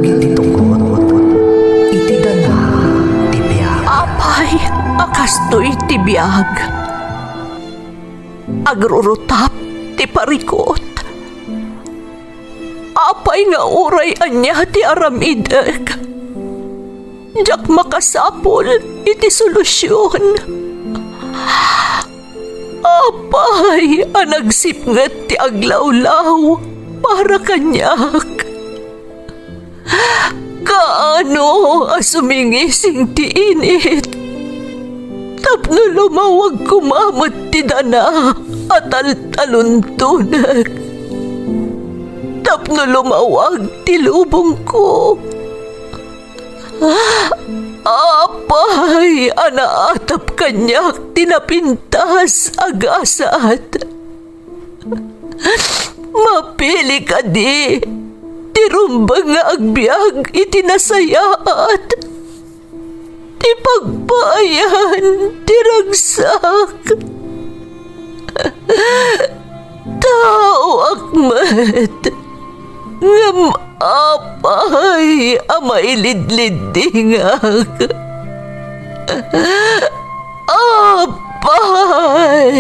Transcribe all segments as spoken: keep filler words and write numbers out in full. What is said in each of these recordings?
Iti tugot iti dana ti biag. Apay a kastoy ti biag? Agrurutap ti parikut. Apay nga uray ania ti aramidek, diak makasapul iti solusion. Apay a nagsipnget ti aglawlaw para kaniak? Kaano a sumingising ti init tapno lumawag koma met ti dana a taltaluntonek, tapno lumawag ti lubongko? Apay a naatap kaniak ti napintas a gasat? Mapili kadi ti rumbeng nga agbiag iti nasayaat, ti pagpaayan ti ragsak. Taoak met, ngem apay a mailidliddingak? Apay!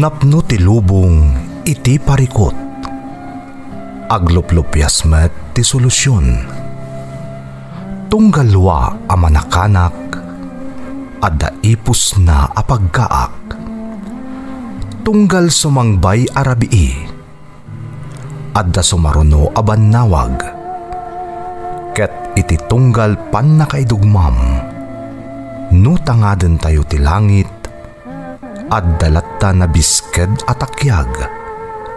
Napno ti lubong iti parikut. Agluplupias met ti solusion. Tunggal lua a manakanak, adda ipusna a pagkaak. Tunggal sumangbay a rabii, adda sumaruno a bannawag. Ket iti tunggal pannakaidugmam, no tangadentayo ti langit, adda latta nabisked a takiag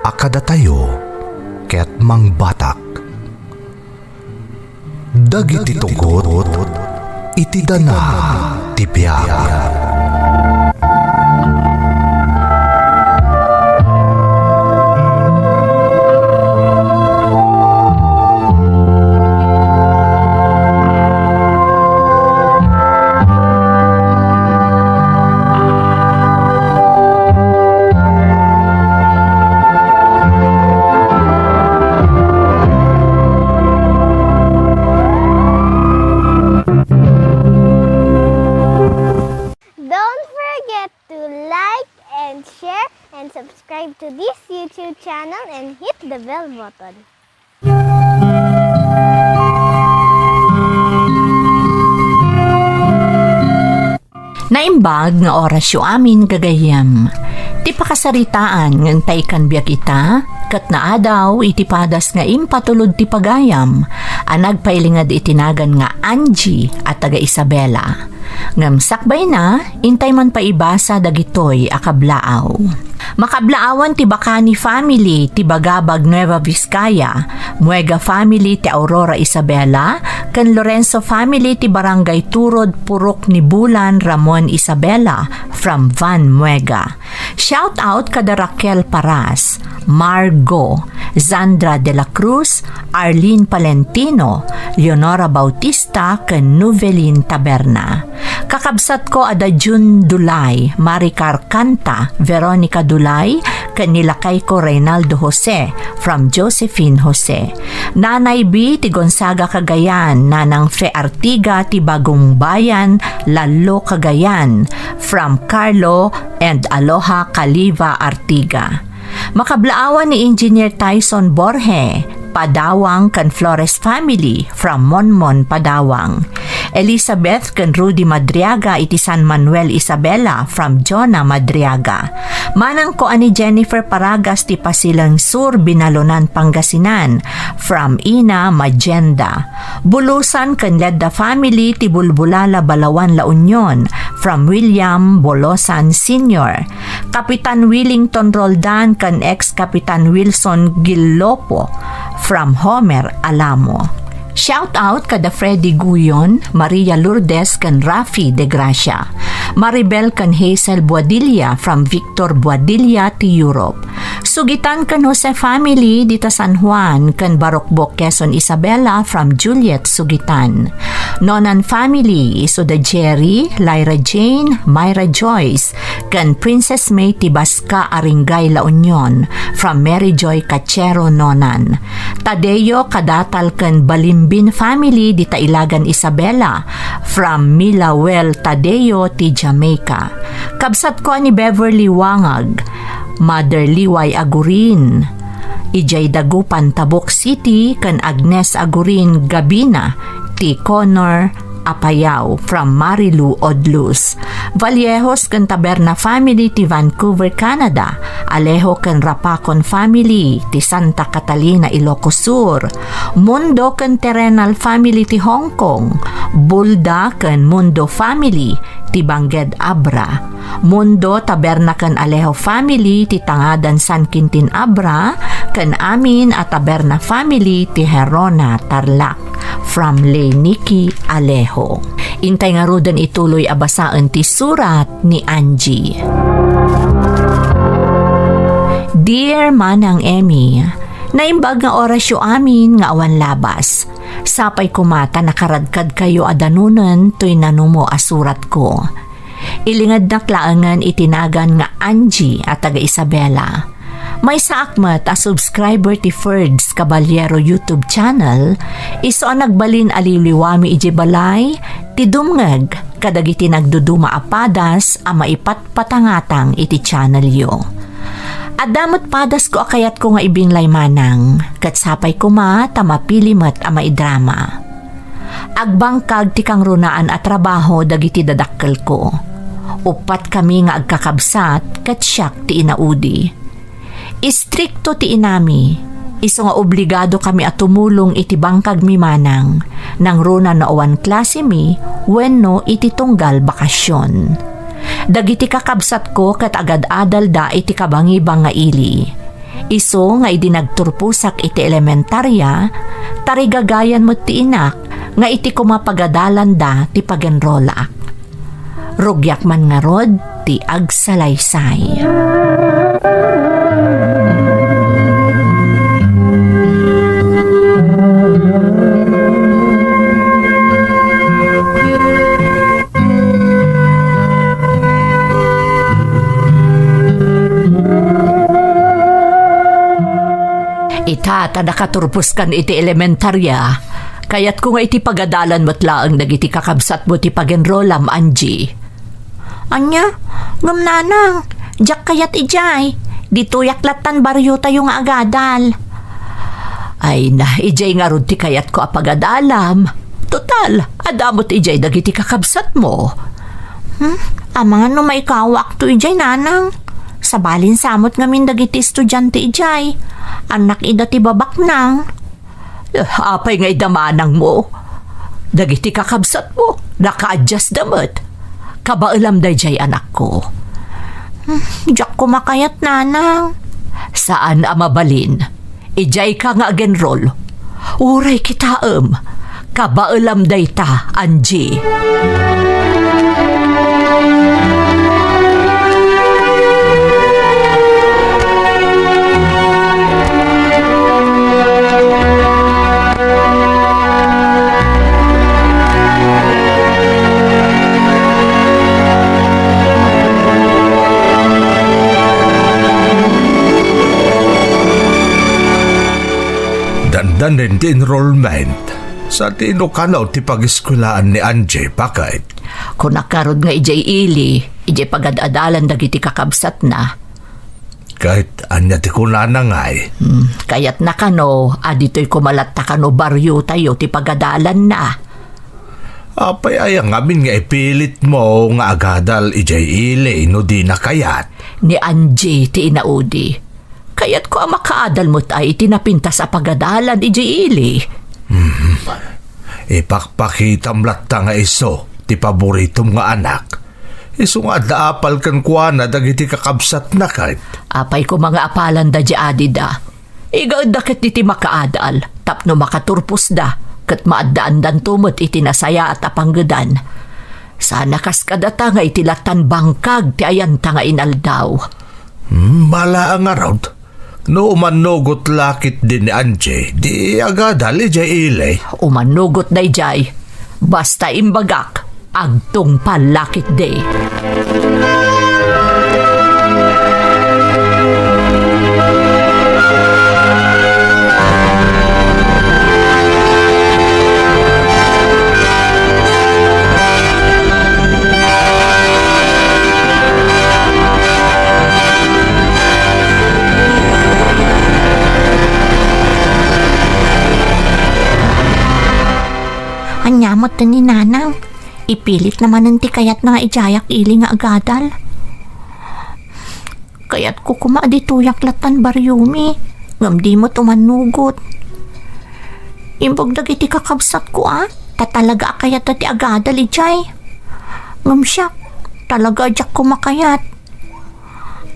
a kadatayo ket mangbatak. Dagiti tugot iti dana ti biag. Don't forget to like and share and subscribe to this YouTube channel and hit the bell button. Naimbag nga orasyo amin, gagayyem. Ti pakasaritaan nga intay kan biag ita, ket naadaw iti padas nga impatulod ti pagayam a nagpailinged iti nagan nga Angie a taga Isabela. Ngem sakbayna, intay man paibasa dagitoy a kablaaw. Makablaawan ti Bacani family ti Bagabag, Nueva Vizcaya, Muega family ti Aurora, Isabela, ken Lorenzo family ti Barangay Turod, Purok ni Bulan, Ramon, Isabela, from Van Muega. Shout out kada Raquel Paras, Margo, Zandra de la Cruz, Arlene Palentino, Leonora Bautista, ken Novelin Taberna. Kakabsatko a da June Dulay, Maricar Canta, Veronica Dulay, ken ni lakayko Reynaldo Jose, from Josephine Jose. Nanay B ti Gonzaga, Cagayan, Nanang Fe Artiga ti Bagumbayan, Lallo, Cagayan, from Carlo and Aloha Caliva Artiga. Makablaawan ni Engineer Tyson Borge, Padawang ken Flores family from Monmon, Padawang. Elizabeth ken Rudy Madriaga iti San Manuel, Isabela from Jonah Madriaga. Manangko a ni Jennifer Paragas ti Pasilan Sur, Binalonan, Pangasinan from Ina Magenda. Bulusan ken Ledda family ti Bulbulala, Balaoan, La Union from William Bolosan Senior. Kapitan Willington Roldan ken ex Kapitan Wilson Gillopo from Homer Alamo. Shout out kada Freddy Guyon, Maria Lourdes ken Rafi De Gracia. Maribel ken Hazel Boadilla from Victor Boadilla ti Europe. Sugitan ken Jose family dita San Juan ken Barokbok, Quezon, Isabela from Juliet Sugitan. Nonan family, isu da Jerry, Lyra Jane, Myra Joyce, ken Princess May ti Basca a Ringgay La Union, from Mary Joy Cachero Nonan. Tadeo, Kadatal ken Balimbin family dita Ilagan Isabela, from Milawel Tadeo ti Jamaica. Kabsatko a ni Beverly Wangag, Mother Liway Agurin, idiay Dagupan, Tabuk City, ken Agnes Agurin Gabina, ti Connor Apayao from Marilu, Odlus. Vallejos ken Taberna family ti Vancouver, Canada. Alejo ken Rapacon family ti Santa Catalina, Ilocos Sur. Mundo ken Terrenal family ti Hong Kong. Bulda ken Mundo family ti Bangked, Abra. Mundo, Taberna ken Alejo family ti Tangadan, San Quintin, Abra, ken amin a Taberna family ti Gerona, Tarlac, from Lay Nicky Alejo. Intay ngaruden ituloy a basaen ti surat ni Angie. Dear Manang Emmy, naimbag nga orasyo amin nga awan labas. Sapay koma ta nakaradkadkayo a danunen toy nanumo a suratko. Ilingednak laengen iti nagan nga Angie a taga Isabela. Maysaak met a subscriber ti Ferds Caballero YouTube channel, isu a nagbalin a liwliwami idiay balay ti dumngeg kadagiti nagduduma a padas a maipatpatangatang iti channelyo. Adda met padasko a kayatko nga ibinglay manang, ket sapay koma ta mapili met a maidrama. Agbangkag ti kangrunaan a trabaho dagiti dadakkelko. Uppatkami nga agkakabsat ket siak ti inaudi. Istrikto ti inami, isu nga obligadokami a tumulong iti bangkagmi manang, nangruna no awan klasemi wenno iti tunggal bakasion. Dagiti kakabsatko ket agad-adalda iti kabangibang nga ili. Isu nga idi nagturposak iti elementaria, tarigagayan met ti inak nga iti koma pagadalanda ti pag-enrolak. Rugiak man ngarud ti agsalaysay. Ita ta nakaturposkan iti elementaria, kayatko nga iti pagadalan met laeng dagiti kakabsatmo ti pag-enrolam, Angie. Ania? Ngem nanang, diak kayat idiay. Ditoyak lattan bariotayo nga agadal. Ay na, idiay ngarud ti kayatko a pagadalam. Total, adda met idiay dagiti kakabsatmo. Hmm? Amangan no maikawakto idiay, nanang. Sabalin sa met ngamin dagiti estudiante idiay. Annak ida ti babaknang. Eh, apay nga ida manangmo? Dagiti kakabsatmo, nakaadiasda met. Kabaelam daydiay, anakko. Hmm, diak koma kayat, nanang. Saan a mabalin. Idiayka nga agenrol. Uray kitaem. Kabaelam dayta, Angie. Dandanin ti enrollment. Sa dino kano ti pagiskulaan ni Angie, baket? Kunak ngarud nga idiay ili, idiay pagad-adalan dagiti kakabsatna. Ket ania ti kunana ngay? Hmm, kayatna kano a ditoy koma latta kano bariotayo ti pagadalanna. Apay aya ngamin nga ipilitmo nga agadal idiay ili no dina kayat? Ni Angie ti inaudi. Kayatko a makaadal met ay iti napintas a pagadalan idiay ili. Hmm. Ipakpakitam latta nga isu ti paboritom nga anak. Isu nga adda apal kenkuana dagiti kakabsatna ket. Apay koma nga apalanda diay adida? Igaedda ketdi ti makaadal tapno makaturposda ket maaddaandanto met iti nasayaat a panggedan. Sana kas kadata nga iti lattan bangkag ti ayanta nga inaldaw. Hmm, bala a ngarud. No umannugot la ketdi ni Angie, di agadal idiay ili. Umannugot daydiay. Basta imbagak, agtungpal la ketdi. Ania met ni Nanang? Ipilit na manen ti kayatna nga idiayak ili nga agadal. Kayatko koma a ditoyak lattan bariomi, ngem di met umannugot. Imbag dagiti kakabsatko a, ta talaga a kayatda ti agadal idiay. Ngem siak, talaga a diak koma kayat.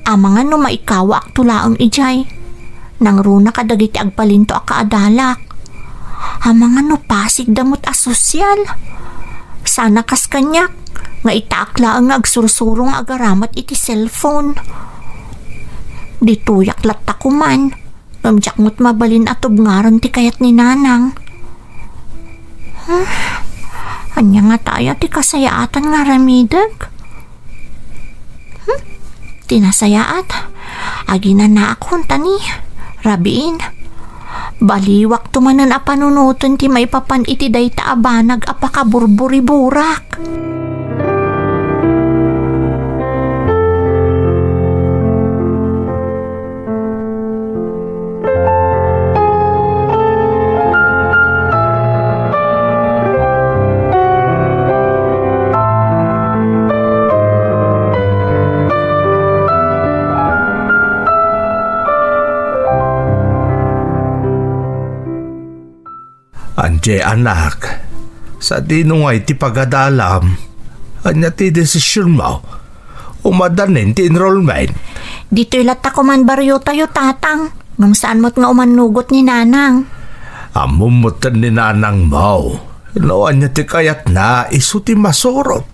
Amangan no maikawaakto laeng idiay. Nangruna kadagiti agbalinto a kaadalak. Amangan no pasigda met a sosyal. Sana kas kaniak, nga itaak laeng nga agsursuro nga agaramat iti cellphone. Ditoyak latta koman. Ngem diak met mabalin a tubngaran ti kayat ni Nanang. Hmm, ania ngata aya ti kasayaatan nga aramidek? Hmm, ti nasayaat, aginanaak kunta ni rabiin. Baliwakto manen a panunoten ti maipapan iti dayta a banag a pakaburburiburak. Andiay, anak, sadino ngay ti pagadalam? Ania ti desisionmo? Umadanin ti enrollment? Ditoy latta koman bariotayo, Tatang. Ngem saan met nga umannugot ni Nanang. Ammom metten ni Nanangmo. No ania ti kayatna, isu ti masurot.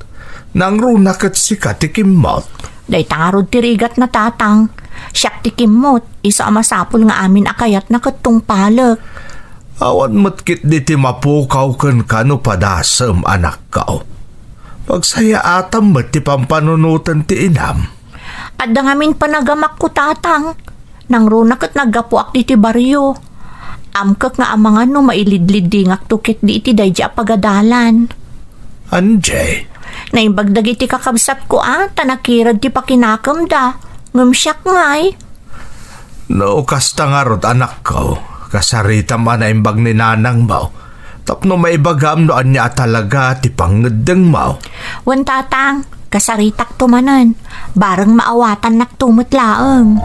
Nangruna ket sika ti kimmot. Dayta ngarud ti rigatna, Tatang. Siak ti kimmot, isu a masapul nga amin a kayatna ket tungpalek. Awan met ketdi ti mapukaw kenka no padasem, anakko. Pagsayaatam met ti pampanunoten ti inam. Adda ngamin panagamakko, Tatang. Nangruna ket naggapuak iti barrio. Amkek nga amangan no mailidliddingakto ketdi iti daydi a pagadalan. Andiay? Naimbag dagiti kakabsatko a, ta nakirad ti pakinakemda. Ngem siak ngay. No kasta ngarud, anakko, kasaritam a naimbag ni nanangmo tapno maibagam no ania a talaga ti pangngeddengmo. Wen, Tatang, kasaritakto manen. Bareng maawatannakto met laeng.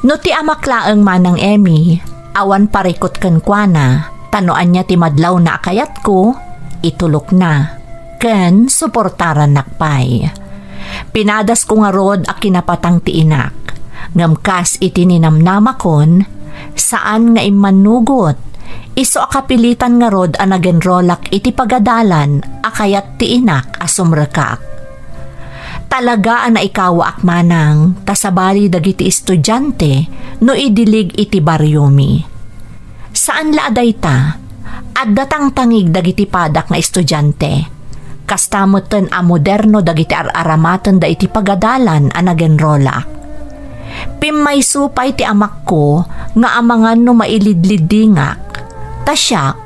No ti amak laeng, Manang Emmy, awan parikut kenkuana, ta no ania ti madlawna a kayatko, itulokna, ken suportarannak pay. Pinadasko ngarud a kinapatang ti inak, ngem kas iti ninamnamakon, saan nga immannugot, isu a kapilitan ngarud a nagenrolak iti pagadalan a kayat ti inak a sumrekak. Talaga a naikawaak manang ta sabali dagiti estudiante no idilig iti bariomi. Saan la a dayta, adda tangtangig dagiti padak nga estudiante. Kasta metten a moderno dagiti ar-aramatenda iti pagadalan a nagenrolak. Pimmayso pay ti amakko nga amangan no mailidliddingak. Ta siak,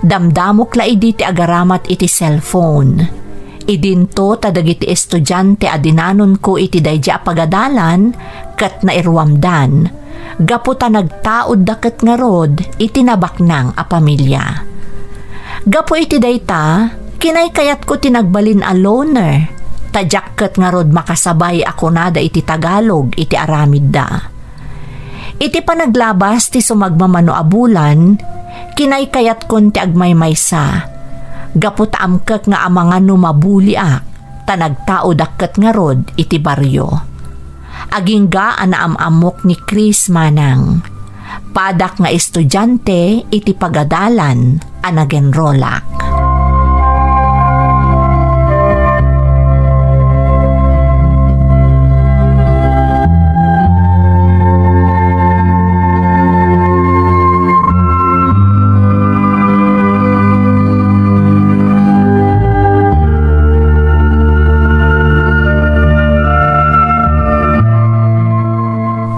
damdamok la idi ti agaramat iti cellphone. Idinto ta dagiti estudiante a dinanonko iti daydi a pagadalan ket nairuamdan, gapu ta nagtaudda ket ngarud iti nabaknang a pamilia. Gapu iti dayta, kinaykayatko ti nagbalin a loner, ta diak ket ngarud makasabay a kunada iti Tagalog iti aramidda. Iti panaglabas ti sumagmamano a bulan, kinaykayatkon ti agmaymaysa. Gapu ta amkek nga amangan no mabuliak, ta nagtaodak ket ngarud iti barrio. Agingga a naam-ammok ni Chris manang. Padak nga estudiante iti pagadalan a nagenrolak.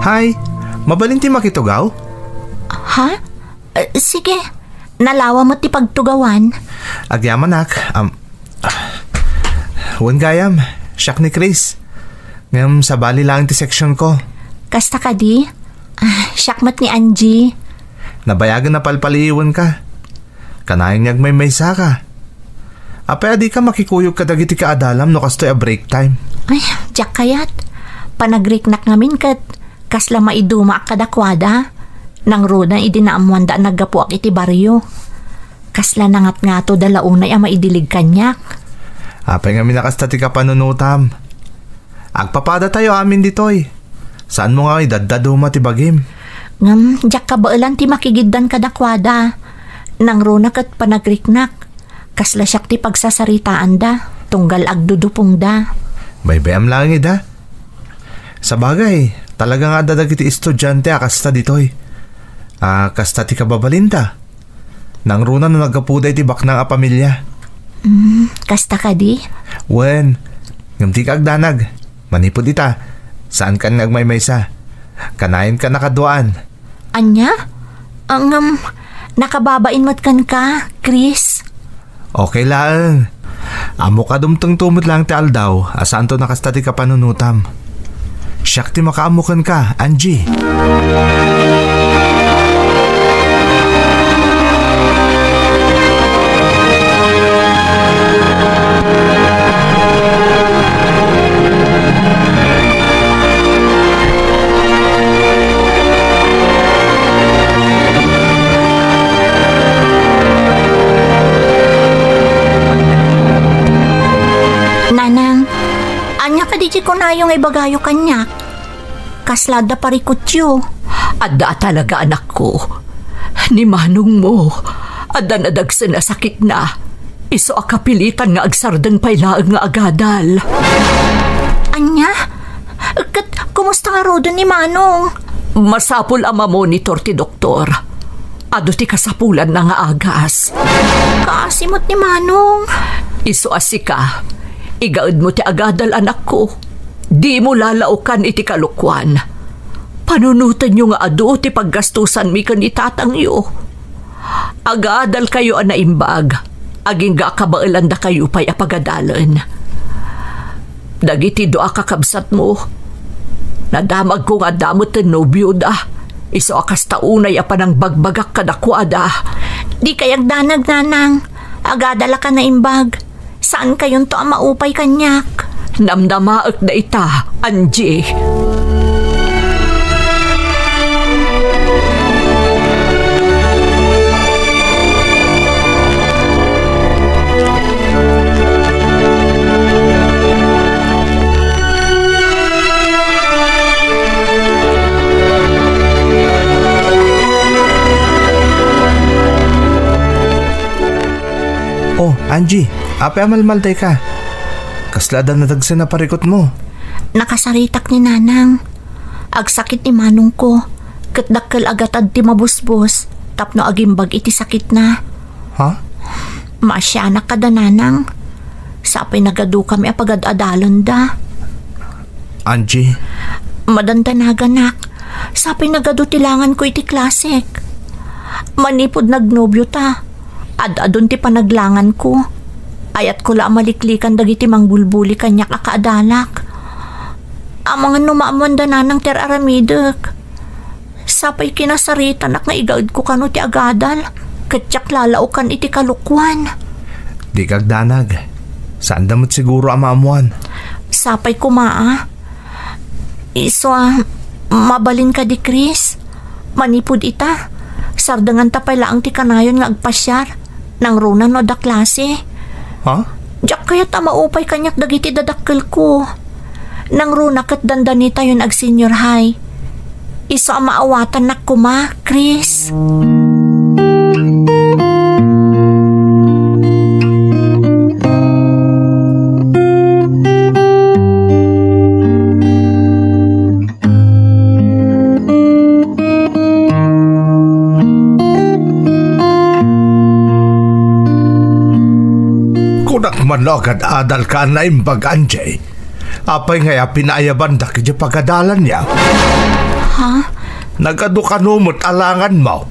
Hi, mabalin ti makitugaw? Ha? Eh, sige, nalawa met ti pagtugawan. Agyamanak, am, wen gayam, siak ni Chris. Ngem sabali laeng ti section ko. Kasta kadi? Ah, siak met ni Angie. Nabayagen a palpaliiwen ka. Kanayon nga agmaymaysa ka. Apay a di ka makikuyog kadagiti kaadalam no kastoy a break time? Ay, diak kayat. Panagriknak ngamin ket kasla maidumaak kadakuada. Nangruna idi naammoanda a naggapuak iti barrio. Kasla nangatngatoda la unay a maidilig kaniak. Apay ngamin a kasta ti kapanunotam? Agpapadatayo amin ditoy. Saanmo nga idaddaduma ti bagim? Ngem, diak kabaelan ti makigiddan kadakuada. Nangruna ket panagriknak. Kasla siak ti pagsasaritaanda, tunggal agdudupongda. Baybay-am laeng ida. Sabagay, talaga nga adda dagiti estudiante a kasta ditoy. A, kasta ti kababalinda. Nangruna no naggapuda iti baknang a pamilia. Mm, kasta kadi? Wen, ngem dika agdanag. Manipud ita, saankan nga agmaymaysa. Kanayon ka nakaduaan. Ania? Ngem, nakababain met kenka, Chris. Okay laeng. Ammok a dumtengto met laeng ti aldaw a saanto a kasta ti kapanunotam. Siak ti makaammo kenka, Angie. Nanang, ania kadi ti kunayo nga ibagayo kaniak? Kasla adda parikutyo? Adda a talaga, anakko. Ni manongmo, adda nadagsen a sakitna. Isu a kapilitan nga agsardeng pay laeng nga agadal. Ania? Ket kumusta ngaruden ni Manong? Masapul a mamonitor ti doktor. Adu ti kasapulanna nga agas. Kaasi met ni Manong. Isu a sika, igaedmo ti agadal, anakko. Dimo lalaokan iti kalokuan. Panunotenyo nga adu ti paggastusanmi ken ni tatangyo. Agadalkayo a naimbag, agingga a kabaelandakayo pay a pagadalen. Dagiti dua a kakabsatmo, nadamagko nga adda metten nobioda, isu a kasta unay a panangbagbagak kadakuada. Dikay agdanag, Nanang. Agadalak a naimbag. Saankayonto a maupay kaniak. Namnamaek dayta, Angie. Oh, Angie, apay a malmaldayka? Kasla adda nadagsen a parikutmo? Nakasaritak ni Nanang. Agsakit ni manongko, ket dakkel a gatad ti mabusbos tapno agimbag iti sakitna. Ha? Maasianak kada, Nanang. Sapay nagadukami a pagad-adalenda. Angie. Madandanaganak. Sapay nagadu ti langanko iti klasek. Manipud nagnobio ta, ad-adun ti panaglanganko. Ayatko la a maliklikan dagiti mangbulbuli kaniak a kaadalak. Amangan no maammoanda, Nanang, ti ar-aramidek. Sapay kinasaritanak nga igaedko kano ti agadal, ket diak lalaokan iti kalokuan. Dika agdanag. Saanda met siguro a maammoan. Sapay koma a. Isu a, mabalin kadi, Chris? Manipud ita, sardenganta pay laeng ti kanayon nga agpasiar. Nangruna no adda klase. Ha? Diak kayat a maupay kaniak dagiti dadakkelko. Nangruna ket dandanitayon ag-senior high. Isu a maawatannak koma, Chris. Kunak man no agad-adalka a naimbag, Angie. Apay ngay a pinaayabanda iti pagadalanyo? Ha? Nagadu kano met a langanmo?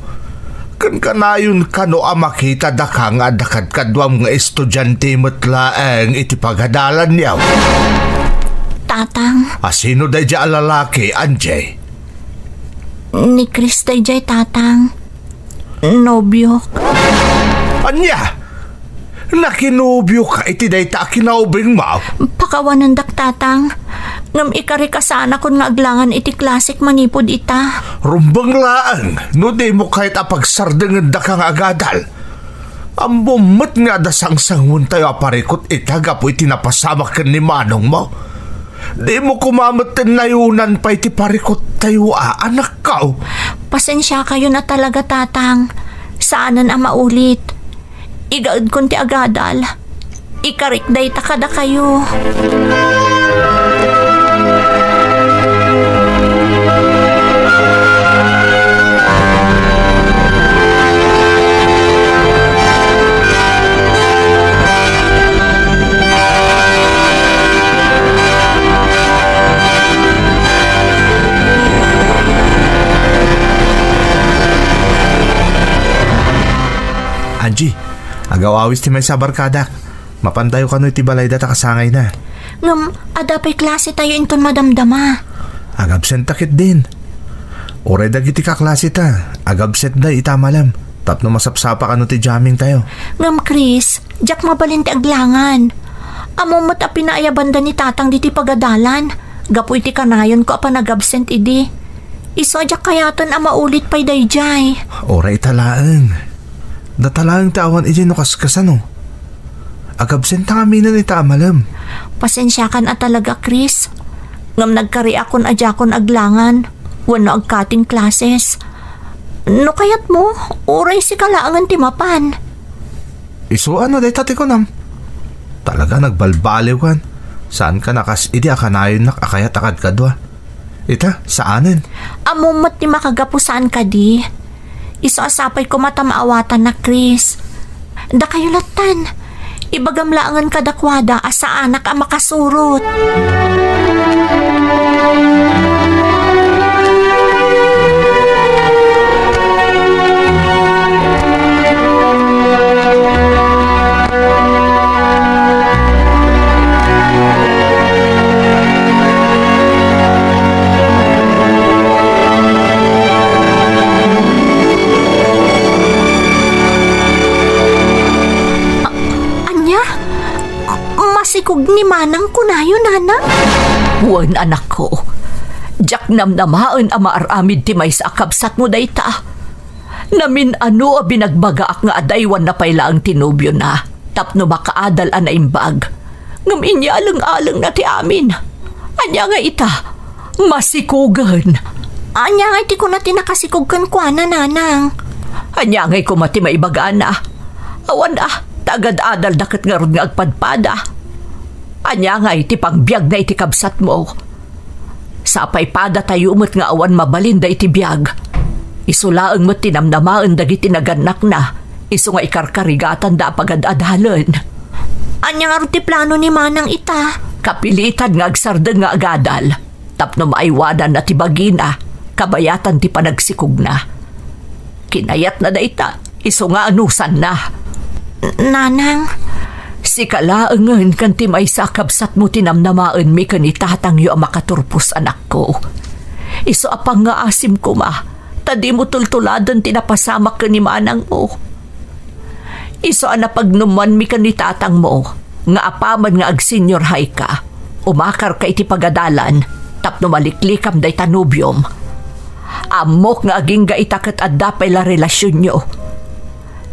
Ken kanayon kano a makita daka nga adda kadkaduam nga estudiante met laeng iti pagadalanyo? Tatang. A sino daydiay a lalaki, Angie? Ni Chris daydiay, Tatang. Nobiok. Ania? Nakinobioka iti dayta a kinaubingmo? Pakawanendak, Tatang. Ngem ikarik a saanakon nga aglangan iti klasek manipud ita. Rumbeng laeng no dimo kayat a pagsardengendaka nga agadal. Ammom met nga adda sangsanguentayo a parikut ita gapu iti napasamak ken ni manongmo. Dimo koma met nayonan pay ti parikuttayo a, anakko. Pasensiakayon a talaga, Tatang. Saanen a maulit. Igaedkon ti agadal. Ikarik dayta kadakayo. Angie, agaw-awis ti maysa a barkadak. Mapantayo kano iti balayda ta kasangayna. Ngem, adda pay klasetayo inton madamdama. Agabsenta ketdin. Uray dagiti kaklaseta, agabsentda ita a malem, tapno masapsapa kano ti jammingtayo. Ngem, Chris, diak mabalin ti aglangan. Ammom met a pinaayabanda ni Tatang ditoy pagadalan, gapu iti kanayonko a panagabsent idi. Isu a diak kayaten a maulit pay daydiay. Uray ita laeng. Data laeng ti awan idi no kaskasano. Agabsenta ngaminen ita a malem. Pasensiakan a talaga, Chris. Ngem nagkariakon a diakon aglangan wenno ag-cutting classes. No kayatmo, uray sika laengen ti mapan. Isu a no dayta ti kunam. Talaga nagbalbaliwkan. Saankan a kas idi a kanayonnak a kayat a kadkadua. Ita, saanen. Ammom met ti makagapu saan kadi. Isu a sapay koma ta maawatannak, Chris. Dakayo lattan. Ibagam laengen kadakuada a saanak a makasurot. A-, ania? Masikog ni Manang kunayo, Nana? Wen, anakko. Diak namnamaen a maaramid ti maysa a kabsatmo dayta. Namin-ano a binagbagaak nga adaywanna pay laeng ti nobiona tapno makaadal a naimbag. Ngem inyaleng-alengna ti amin. Ania nga ita? Masikogen. Ania nga iti kuna ti nakasikog kenkuana, Nanang? Ania ngay koma ti maibagana? Awan a, ta agad-adalda ket ngarud nga agpadpada. Ania ngay ti pangbiagna iti kabsatmo? Sapay padatayo met nga awan mabalinda iti biag. Isu laeng met ti namnamaen dagiti nagannakna, isu nga ikarkarigatanda a pagad-adalen. Ania ngarud ti plano ni Manang ita? Kapilitan nga agsardeng nga agadal tapno maaywadanna ti bagina, kabayatan ti panagsikogna. Kinayatna dayta, isu nga anusanna. Nanang. Sika laengen ken ti maysa a kabsatmo ti namnamaenmi ken ni tatangyo a makaturpos, anakko. Isu a pangngaasim koma, ta dimo tultuladen ti napasamak ken ni manangmo. Isu a napagnumoanmi ken ni tatangmo nga apaman nga ag-senior high ka, umakarka iti pagadalan tapno maliklikam dayta nobiom. Ammok nga agingga ita ket adda pay la relasionyo.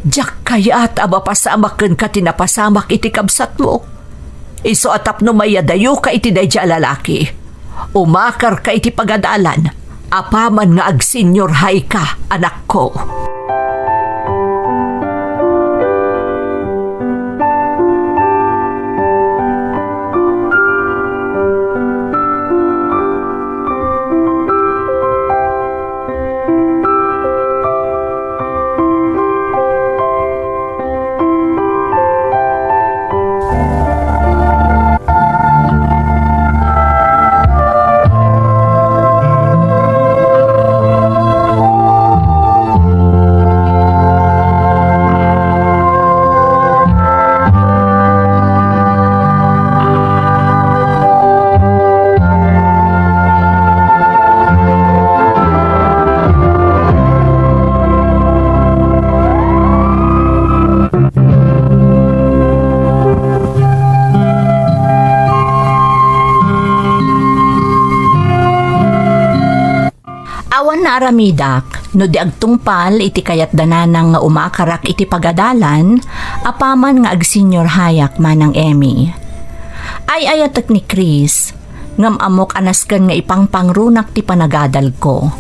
Diak kayat a mapasamak kenka ti napasamak iti kabsatmo. Isu a tapno mayadayoka iti daydiay a lalaki, umakarka iti pagadalan apaman nga agseñor high ka, anakko. Awan naaramidak no di agtungpal iti kayatda nanang nga umakarak iti pagadalan apaman nga agseñor high-ak, Manang Emmy. Ay-ayatek ni Chris, ngem ammok a nasken nga ipangpangrunak ti panagadalko.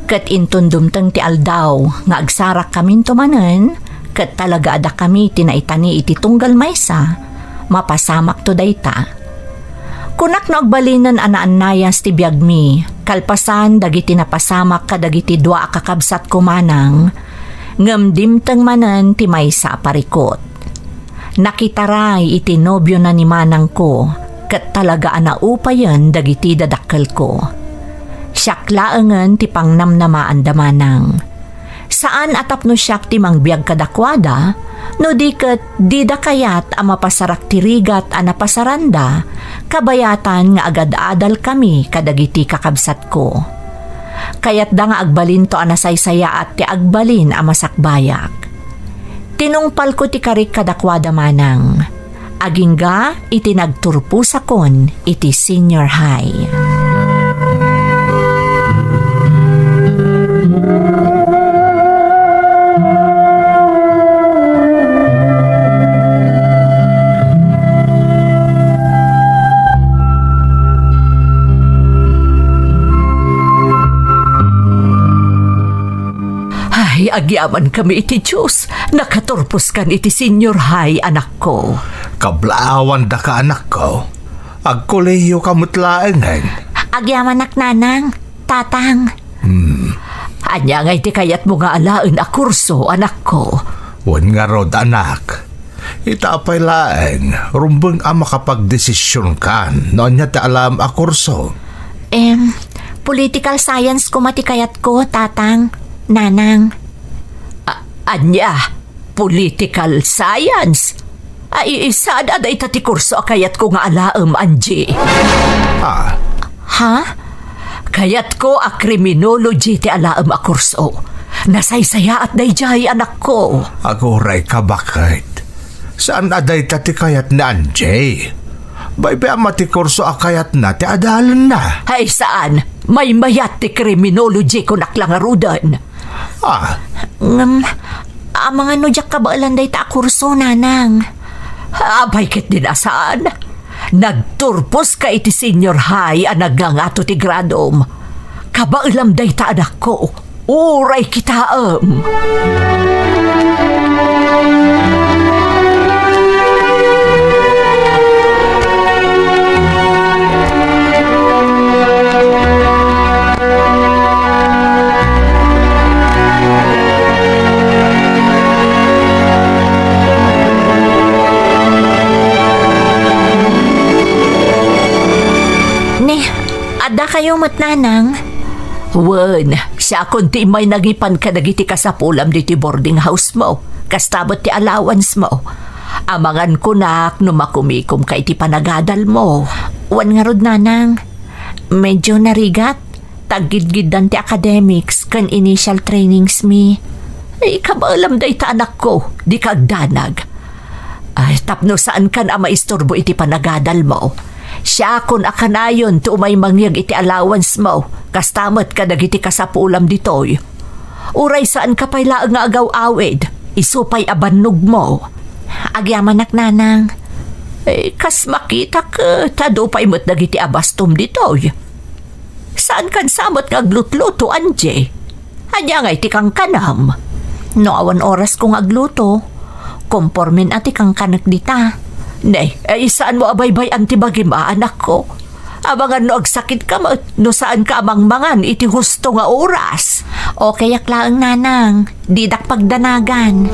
Ket inton dumteng ti aldaw nga agsarakkami manen, ket talaga a dakami ti naitani iti tunggal maysa, mapasamakto dayta. Kunak no agbalinen a naannayas ti biagmi, kalpasan dagiti napasamak kadagiti dua a kakabsatko, Manang, ngem dimteng manen ti maysa a parikut. Nakitaray iti nobiona ni manangko, ket talaga a naupayen dagiti dadakkelko. Siak laengen ti pangnamnamaanda, Manang. Saan a tapno siak ti mangbiag kadakuada, no di ket dida kayat a mapasarak ti rigat a napasaranda, kabayatan nga agad-adalkami kadagiti kakabsatko. Kayatda nga agbalinto a nasaysayaat ti agbalin a masakbayak. Tinungpalko ti karik kadakuada, Manang. Agingga iti nagturposakon iti senior high. Ay, agyamankami iti Dios. Nakaturposkan iti senior high, anakko. Kablaawandaka, anakko. Agkolehiyoka met laengen. Agyamanak, Nanang, Tatang. Hmm. Ania ngay ti kayatmo nga alaen a kurso, anakko? Wen ngarud, anak. Ita pay laeng, rumbeng a makapagdesisionkan no ania ti alaem a kurso. Em, political science koma ti kayatko, Tatang, Nanang. A-, ania? Political science? Ay, saan a dayta ti kurso a kayatko nga alaem, Angie? Ah. Ha? Kayatko a criminology ti alaem a kurso. Nasaysayaat daydiay, anakko. Aguray ka, baket? Saan a dayta ti kayat ni Angie? Baybay-am a ti kurso a kayatna ti adalenna. Ay, saan? Maymayat ti criminology, kunak la ngaruden. Ah. Ngem, amangan no diak kabaelan dayta a kurso, Nanang. Apay ketdin a saan? Nagturposka iti senior high a nagngangato ti gradom. Kabaelam dayta, anakko. Uray kitaem. Ne, addakayo met, Nanang? Wen, siakon ti immay nangipan kadagiti kasapulam ditoy boarding house mo, kasta met ti allowance mo. Amangan kunak no makumikomka iti panagadalmo. Wen ngarud, Nanang, medyo narigat. Taggidgiddan ti academics ken initial trainings mi. Ay, kabaelam dayta, anakko, dika agdanag. Ay, tapno saankan a maisturbo iti panagadalmo, Siakon a kanayon ti umay mangyeg iti allowance mo, kasta met kadagiti kasapulam ditoy. Uray saanka pay laeng nga agaw-awid, isu pay a bannogmo. Agyamanak, Nanang. Eh, kas makitak, eh, ta adu pay met dagiti abastom ditoy. Saankan sa met nga aglutluto, Angie? Ania ngay ti kankanam? No awan orasko nga agluto, kompormen a ti kankanek dita. Ne, ay saanmo a baybay-an ti bagim, a, anakko? Amangan no agsakitka met, no saanka a mangmangan iti husto nga oras. Okayak laeng, Nanang. Didak pagdanagan.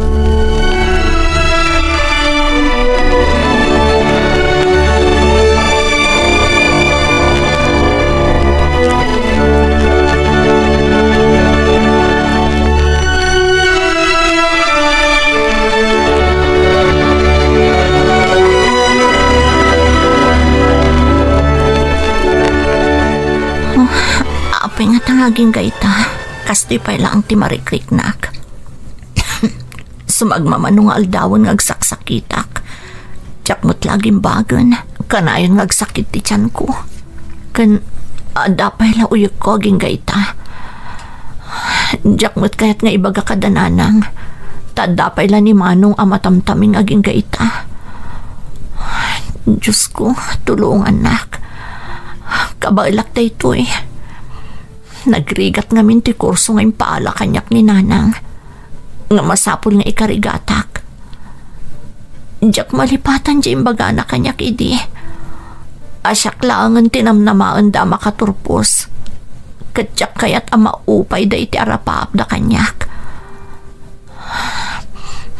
Oh, apay nga tangaging gayta? Kastoy pay laeng ti marikriknak. Sumagmamano nga aldawen nga agsaksakitak. Diak met la agimbagen, kanayon nga agsakit ti tianko. Ken adda pay la uyekko agingga ita. Diak met kayat nga ibaga kada Nanang, ta adda pay la ni Manong a matamtaming agingga ita. Diosko, tulongannak. Kabaelak daytoy. Nagrigat ngamin ti kurso nga impaala kaniak ni Nanang nga masapul nga ikarigatak. Diak malipatan ti imbagana kaniak idi a siak laengen ti namnamaenda a makaturpos, ket diak kayat a maupayda iti arapaapda kaniak.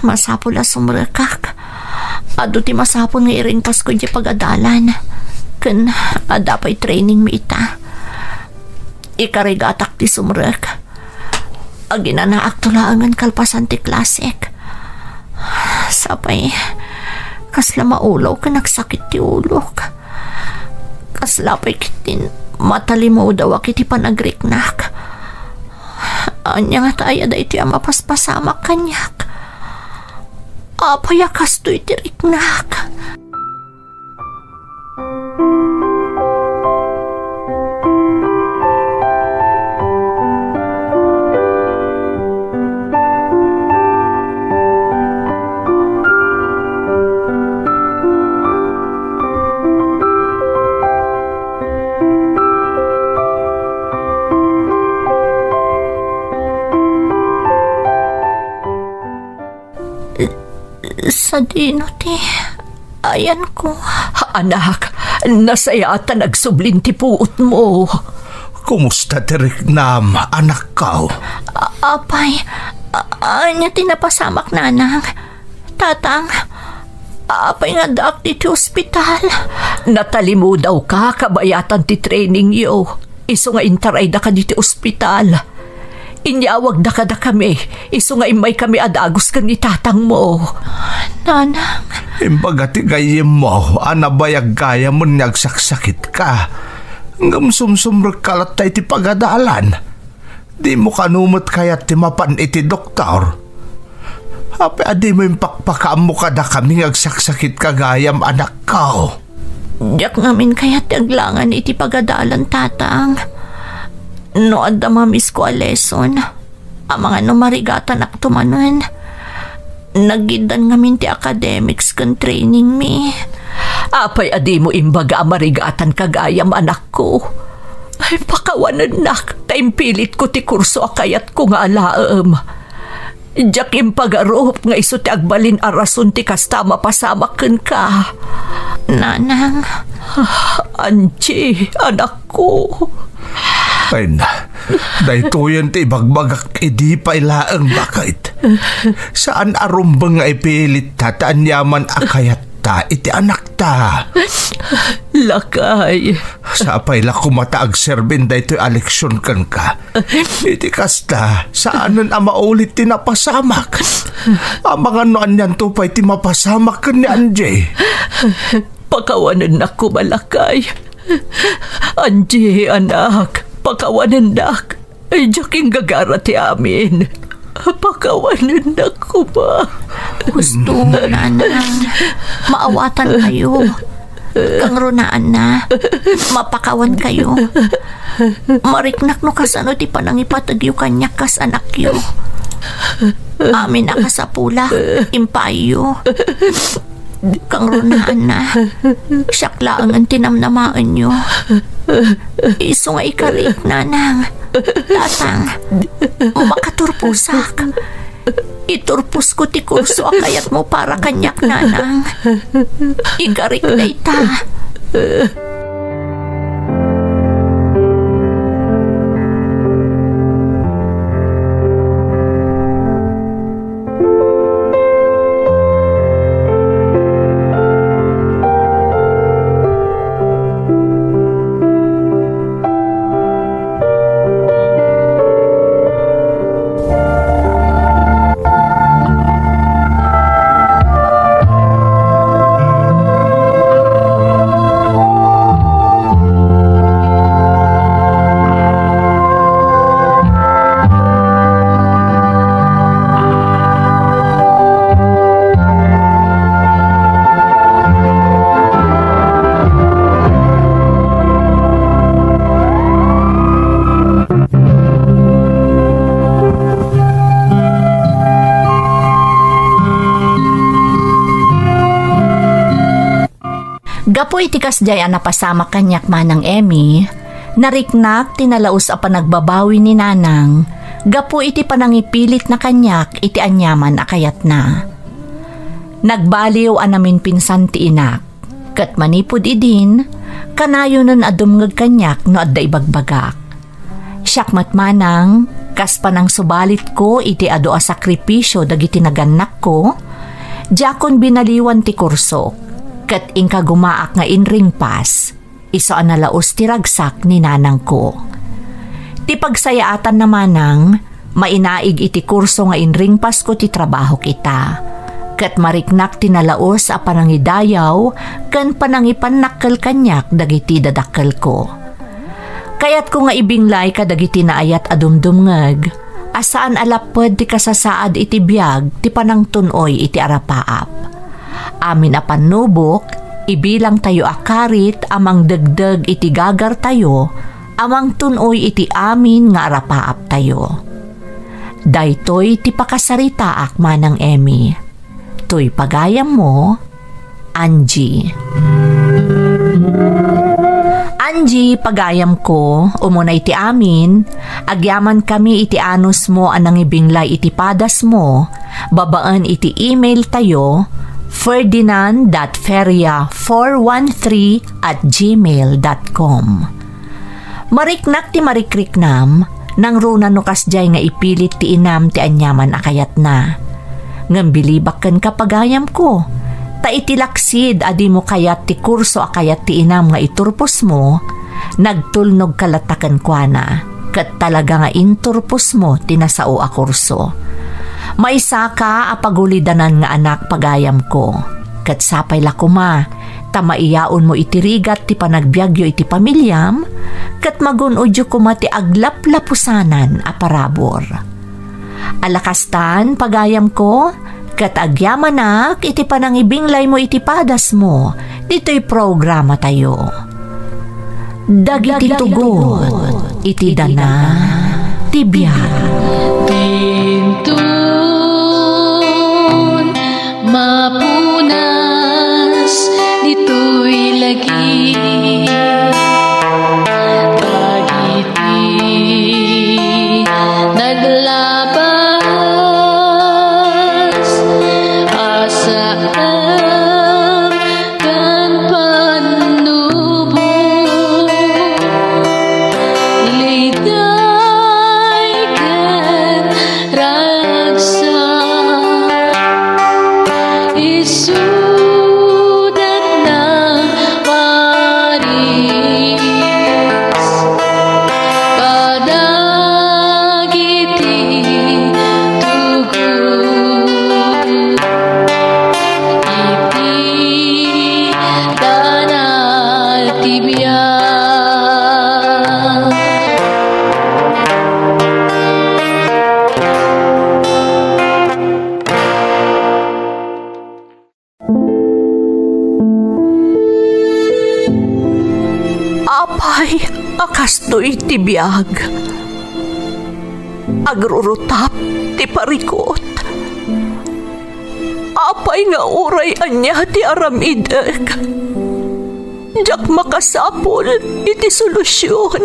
Masapul a sumrekak. Adu ti masapul nga iringkasko idiay pagadalan. Ken adda pay training mi ita. Ikarigatak ti sumrek. Aginanaakto laengen kalpasan ti klasek. Sapay, kasla maulaw ken agsakit ti ulok. Kasla pay ketdin matalimudawak iti panagriknak. Ania ngata aya daytoy a mapaspasamak kaniak? Apay a kastoy ti riknak? Sadino ti ayanko? Anak, nasayaat a nagsublin ti puotmo. Kumusta ti riknam, anakko? A-, apay, a-, ania ti napasamak, Nanang? Tatang, apay nga addaak ditoy ospital? Natalimudawka kabayatan ti trainingyo. Isu nga intaraydaka ditoy ospital. Inyawagda kadakami, isu nga immaykami a dagus ken ni tatangmo. Nanang. Imbaga ti gayyemmo a nabayag gayamen nga agsaksakitka. Ngem sumsumrekka latta iti pagadalan. Dimo kano met kayat ti mapan iti doktor? Apay a dimo impakpakaammo kadakami nga agsaksakitka gayam, anakko? Diak ngamin kayat ti aglangan iti pagadalan, Tatang. No adda mamisko a lesson, amangan no marigatanakto manen. Nagiddan ngamin ti academics ken training mi. Apay a dimo imbaga a marigatanka gayam, anakko? Ay, pakawanennak, ta impilitko ti kurso a kayatko nga alaem. Diak impagarup nga isu ti agbalin a rason ti kasta a mapasamak kenka. Nanang. Angie, anakko. Ay na, daytoyen ti ibagbagak idi pay laeng, baket. Saan a rumbeng nga ipilitta ta aniaman a kayatta iti anakta. Lakay. Sapay la koma ta agserbi daytoy a leksion kenka. Iti kasta, saanen a maulit ti napasamak. Amangan no anianto pay ti mapasamak ken ni Angie. Pakawanennak koma, lakay. Angie, anak, pakawanennak. Ay, diak inggagara ti amin. Pakawanennak koma. Husto, Nanang. Maawatankayo. Kangrunaanna, mapakawankayo. Mariknak no kasano ti panangipategyo kaniak kas anakyo. Amin a kasapulak, impaayyo. Kangrunaanna, siak laengen ti namnamaenyo. Isu nga ikarik, nanang, tatang, makaturposak. Iturposko ti kurso a kayatmo para kaniak, nanang. Ikarik dayta. Gapu iti kasdiay a napasamak kaniak, Manang Emmy, nariknak ti nalaus a panagbabawi ni Nanang gapu iti panangipilitna kaniak iti aniaman a kayatna. Nagbaliw a naminpinsan ti inak, ket manipud idin, kanayonen a dumngeg kaniak no adda ibagbagak. Siak met, Manang, kas panangsubalitko iti adu a sakripisio dagiti nagannakko, diakon binaliwan ti kursok, ket inkagumaak nga inringpas, isu a nalaus ti ragsak ni nanangko. Ti pagsayaatanna, Manang, mainaig iti kurso nga inringpasko ti trabahok ita, ket mariknak ti nalaus a panangidayaw ken panangipannakkel kaniak dagiti dadakkelko. Kayatko nga ibinglay kadagiti naayat a dumdumngeg a saan a lapped ti kasasaad iti biag ti panangtun-oy iti arapaap. Amin a pannubok, ibilangtayo a karit a mangdegdeg iti gagartayo a mangtun-oy iti amin nga arapaaptayo. Daytoy ti pakasaritaak, Manang Emmy. Toy pagayammo, Angie. Angie, pagayamko, umuna iti amin, agyamankami iti anusmo a nangibinglay iti padasmo babaen iti email tayo, ferdinand dot feria four one three at gmail dot com. Mariknak ti marikriknam, nangruna no kasdiay nga ipilit ti inam ti aniaman a kayatna. Ngem bilibak kenka, pagayamko, ta iti laksid a dimo kayat ti kurso a kayat ti inam nga iturposmo, nagtulnogka latta kenkuana, ket talaga nga inturposmo ti nasao a kurso. Maysaka a pagulidanan nga anak, pagayamko, ket sapay la koma ta maiyaonmo iti rigat ti panagbiagyo iti pamiliam, ket magun-odyo koma ti aglaplapusanan a parabur. Ala kastan, pagayamko, ket agyamanak iti panangibinglaymo iti padasmo ditoy programatayo. Dagiti tugot iti dana ti biag. Dinton mapunas ditoy lagi dagiti naglabas a saan ken pannubok, liday ken rag- Apay a kastoy ti biag? Agrurutap ti parikut. Apay nga uray ania ti aramidek, diak makasapul iti solusion.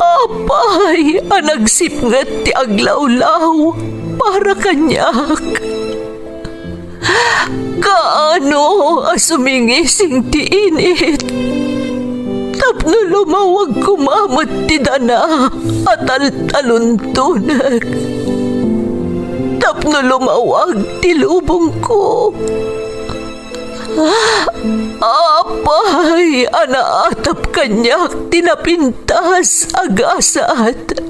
Apay a nagsipnget ti aglawlaw para kaniak? Kaano a sumingising ti init tapno lumawag koma met ti dana a taltaluntonek, tapno lumawag ti lubongko? Apay a naatap kaniak ti napintas a gasat?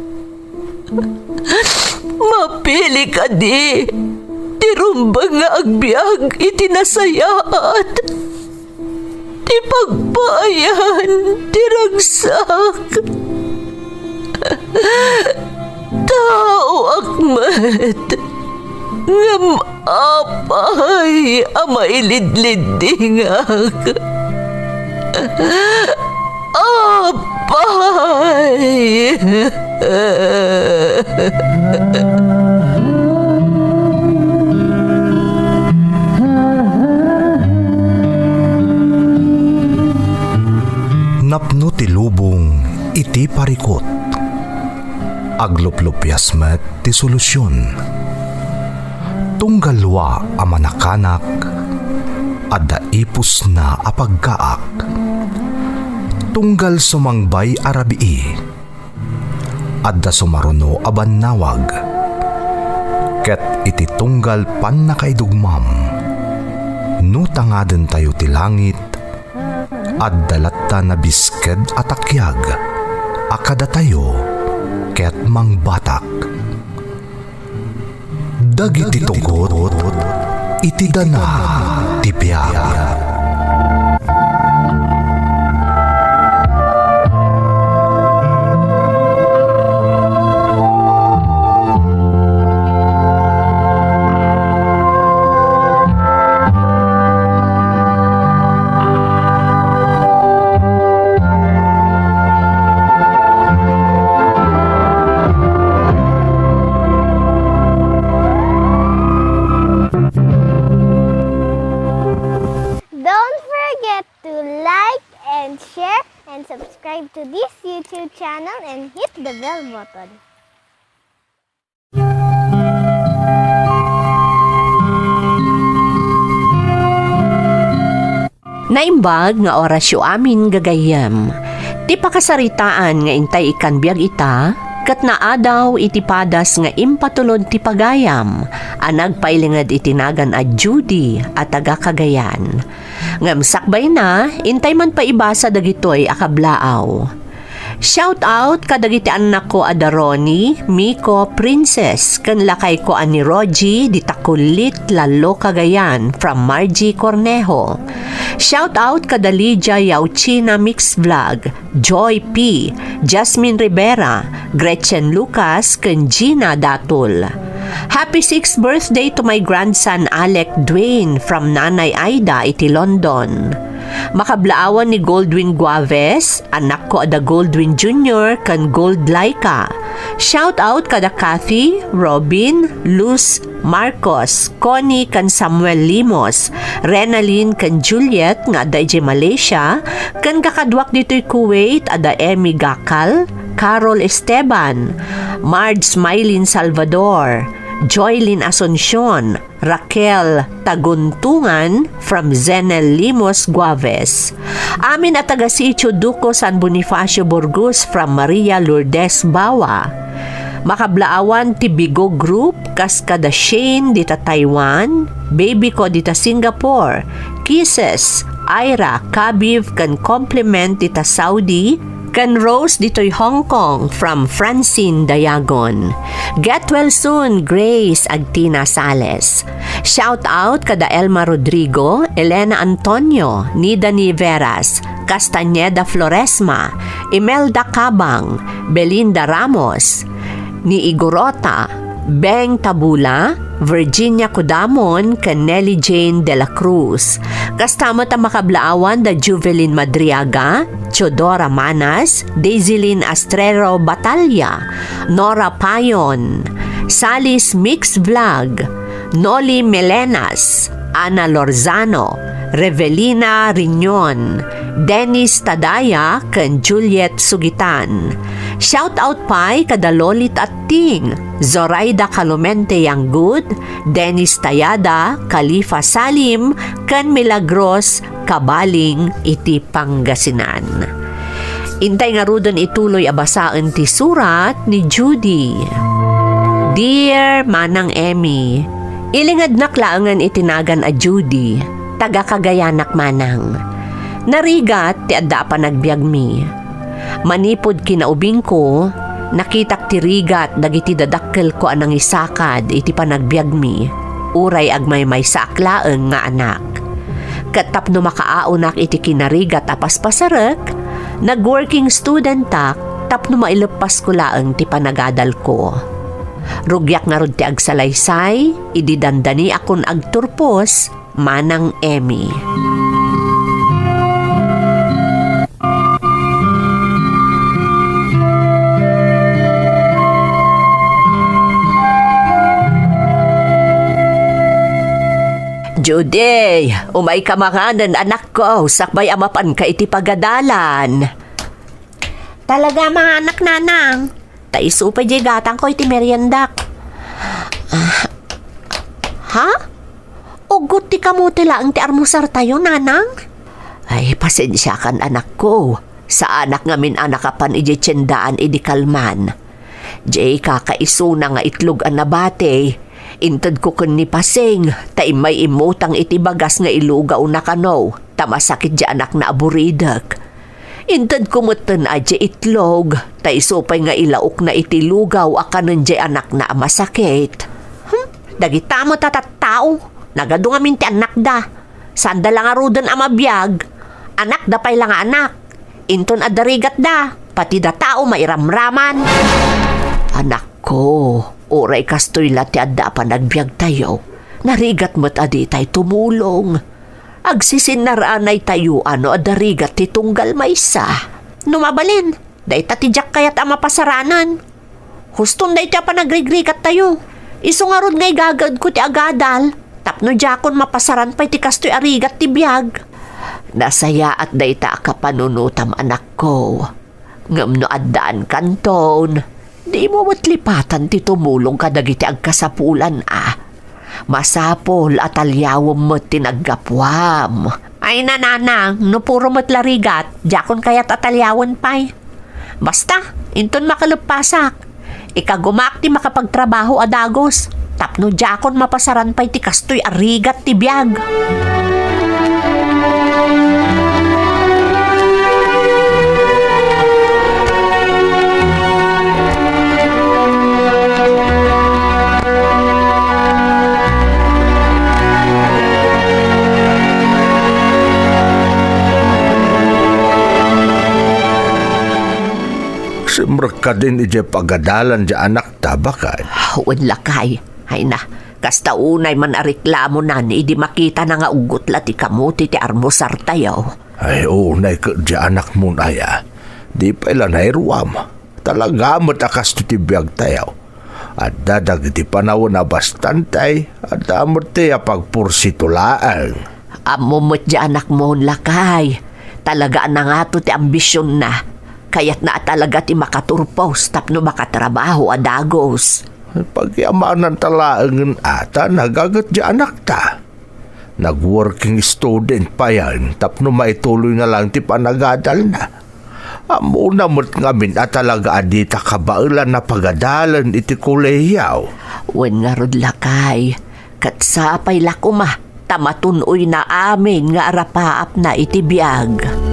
Mapili kadi ti rumbeng nga agbiag iti nasayaat, ti pagpaayan ti ragsak? Taoak met, ngem apay a mailidliddingak? Apay! Napno ti lubong iti parikut. Agluplupias met ti solusion. Tunggal lua a manakanak, adda ipusna a pagkaak. Tunggal sumangbay a rabii, adda sumaruno a bannawag. Ket iti tunggal pannakaidugmam, no tangadentayo ti langit, adda latta nabisked a takiag a kadatayo ket mangbatak. Dagiti tugot iti dana ti biag. Don't forget to like and share and subscribe to this YouTube channel and hit the bell button. Naimbag nga orasyo amin, gagayyem. Ti pakasaritaan nga intay ikkan biag ita, ket naadaw iti padas nga impatulod ti pagayam a nagpailinged iti nagan a Judy a taga Cagayan. Ngem sakbayna, intay man paibasa dagitoy a kablaaw. Shout out kadagiti annakko a da Ronnie, Miko, Princess, ken lakayko a ni Rogie, dita Kulit, Lalo, Cagayan, from Margie Cornejo. Shout out kada Lydia Yauchina Mix Vlog, Joy P, Jasmine Rivera, Gretchen Lucas, ken Gina Datul. Happy sixth birthday to my grandson Alec Dwayne from Nanay Aida iti London. Makablaawan ni Goldwyn Guaves, annakko a da Goldwyn Junior ken Gold Laika. Shout out kada Kathy, Robin, Luz, Marcos, Connie ken Samuel Limos, Renalyn ken Juliet nga adda idiay Malaysia, ken kakaduak ditoy Kuwait a da Emmy Gakal, Carol Esteban, Marge Mylene Salvador, Joylene Asuncion, Raquel Taguntungan from Zenel Limos Guaves. Amin a taga Sitio Duco San Bonifacio Burgos from Maria Lourdes Bawa. Makablaawan ti Bigo Group kas kada Shane dita Taiwan, Baby ko dita Singapore, Kisses, Ira, Kabib, ken Compliment dita Saudi, ken Rose ditoy Hong Kong from Francine Dayagon. Get well soon, Grace Agtina Sales. Shout out kada Elma Rodrigo, Elena Antonio, Nida Niveras, Castañeda Floresma, Imelda Cabang, Belinda Ramos, ni Igorota, Beng Tabula, Virginia Codamon, ken Nelly Jane de la Cruz. Kasta met a makablaawan da Juvelyn Madriaga, Teodora Manas, Daisylin Astrero Batalla, Nora Payon, Salis Mix Vlog, Noli Melenas, Ana Lorzano, Revelina Riñon, Dennis Tadaya, ken Juliet Sugitan. Shout out pay kada Lolit Atting, Zoraida Calumente Yanggud, Dennis Tayada, Khalifa Salim, ken Milagros Kabaling iti Pangasinan. Intay ngaruden ituloy a basaen ti surat ni Judy. Dear Manang Emmy, ilingednak laengen iti nagan a Judy, taga Cagayanak manang. Narigat ti adda a panagbiagmi. Manipud kinaubingko, nakitak ti rigat dagiti dadakkelko a nangisakad iti panagbiagmi, uray agmaymaysaak laeng nga anak. Ket tapno makaaonak iti kinarigat a paspasarek, nag-working studentak tapno maileppasko laeng ti panagadalko. Rugiak ngarud ti agsalaysay idi dandaniakon agturpos, Manang Emmy. Judy, umayka manganen, anakko, sakbay a mapanka iti pagadalan. Talaga, manganak, nanang. Ta isu pay diay gatangko iti meriendak. Ah. Ha? Uggot ti kamote laeng ti armusartayo, nanang? Ay, pasensiakan, anakko. Saanak ngamin a nakapan idiay tiendaan idi kalman. Diay kakaisuna nga itlog a nabati, intedko ken ni Pasing, ta immay immutang iti bagas nga ilugawna kano, ta masakit diay anakna a buridek. Intedko metten a diay itlog, ta isu pay nga ilaokna iti lugaw a kanen diay anakna a masakit. Hmm, dagita met a tattao, nagadu ngamin ti annakda. Saanda la ngaruden a mabiag, anakda pay la nga anak. Inton adda rigatda, pati da tao mairamraman. Anakko, uray kastoy la ti adda a panagbiagtayo, narigat met a ditay tumulong. Agsisinnaranaytayo a no adda rigat ti tunggal maysa. No mabalin, dayta ti diak kayat a mapasaranen. Huston daytoy a panagrigrigattayo. Isu ngarud nga igagaedko ti agadal tapno diakon mapasaran pay ti kastoy a rigat ti biag. Nasayaat dayta a kapanunotam, anakko. Ngem no addaan kanton, dimo met lipatan ti tumulong kadagiti agkasapulan a. Masapul a taliawem met ti naggapuam. Ay, nanang, no puro met la rigat, diakon kayat a taliawen pay. Basta, inton makaleppasak, ikagumaak ti makapagtrabaho a dagus, tapno diakon mapasaran pay ti kastoy a rigat ti biag. Simrek kadin idiay pagadalan ti anakta, baket? Wen, lakay. Ay na, kasta unay man a reklamonan idi makitana nga uggot la ti kamote ti armusartayo. Ay, unay ket diay anakmon aya. Di pay la nairuam. Talaga met a kastoy ti biagtayo. Adda dagiti panawen a bastante, adda met ti apagpursito laeng. Ammom met diay anakmon, lakay. Talaga a nangato ti ambisionna. Kayatna a talaga ti makaturpos tapno makatrabaho a dagus. Pagyamananta laengen a ta nagaget diay anakta. Nag-working student payen tapno maituloyna laeng ti panagadalna. Ammona met ngamin a talaga a dita kabaelan a pagadalen iti kolehiaw. Wen ngarud, lakay, ket sapay la koma ta matun-oyna amin nga arapaapna iti biag.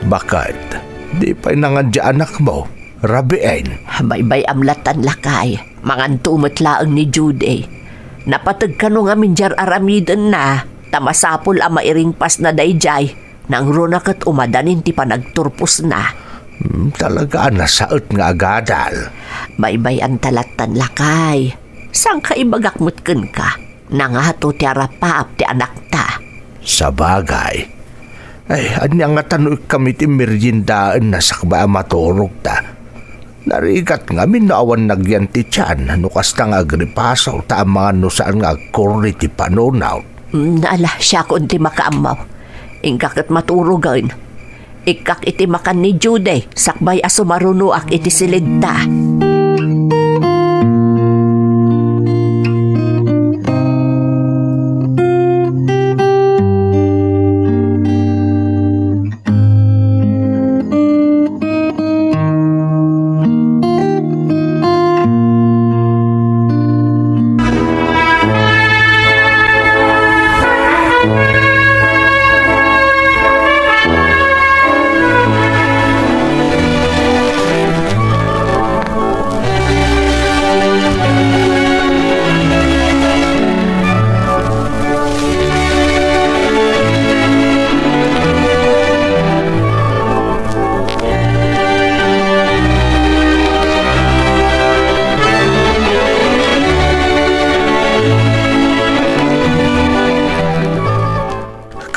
Baka Di pay nangan diay anakmo, rabiin. Baybay-am lattan, lakay. Manganto met laeng ni Judy. Napateg kano ngamin diay ar-aramidenna, ta masapul a mairingpasna daydiay. Nangruna ket umadanin ti panagturposna. Hmm, talaga a nasaet nga agadal. Baybay-anta lattan, lakay. Saanka ibagak met kenka? Nangato ti arapaap ti anakta. Sabagay. Ay, ania ngata no ikkam iti meriendaenna sakbay a maturogta? Narigat ngamin no awan nagyan ti tian, no kasta nga agripaso ta amangan no saan nga agkurri ti panunot. Mm, ala, siakon ti makaammo. Inka ket maturogen. Ikkak iti makan ni Judy, sakbay a sumarunoak iti silidta.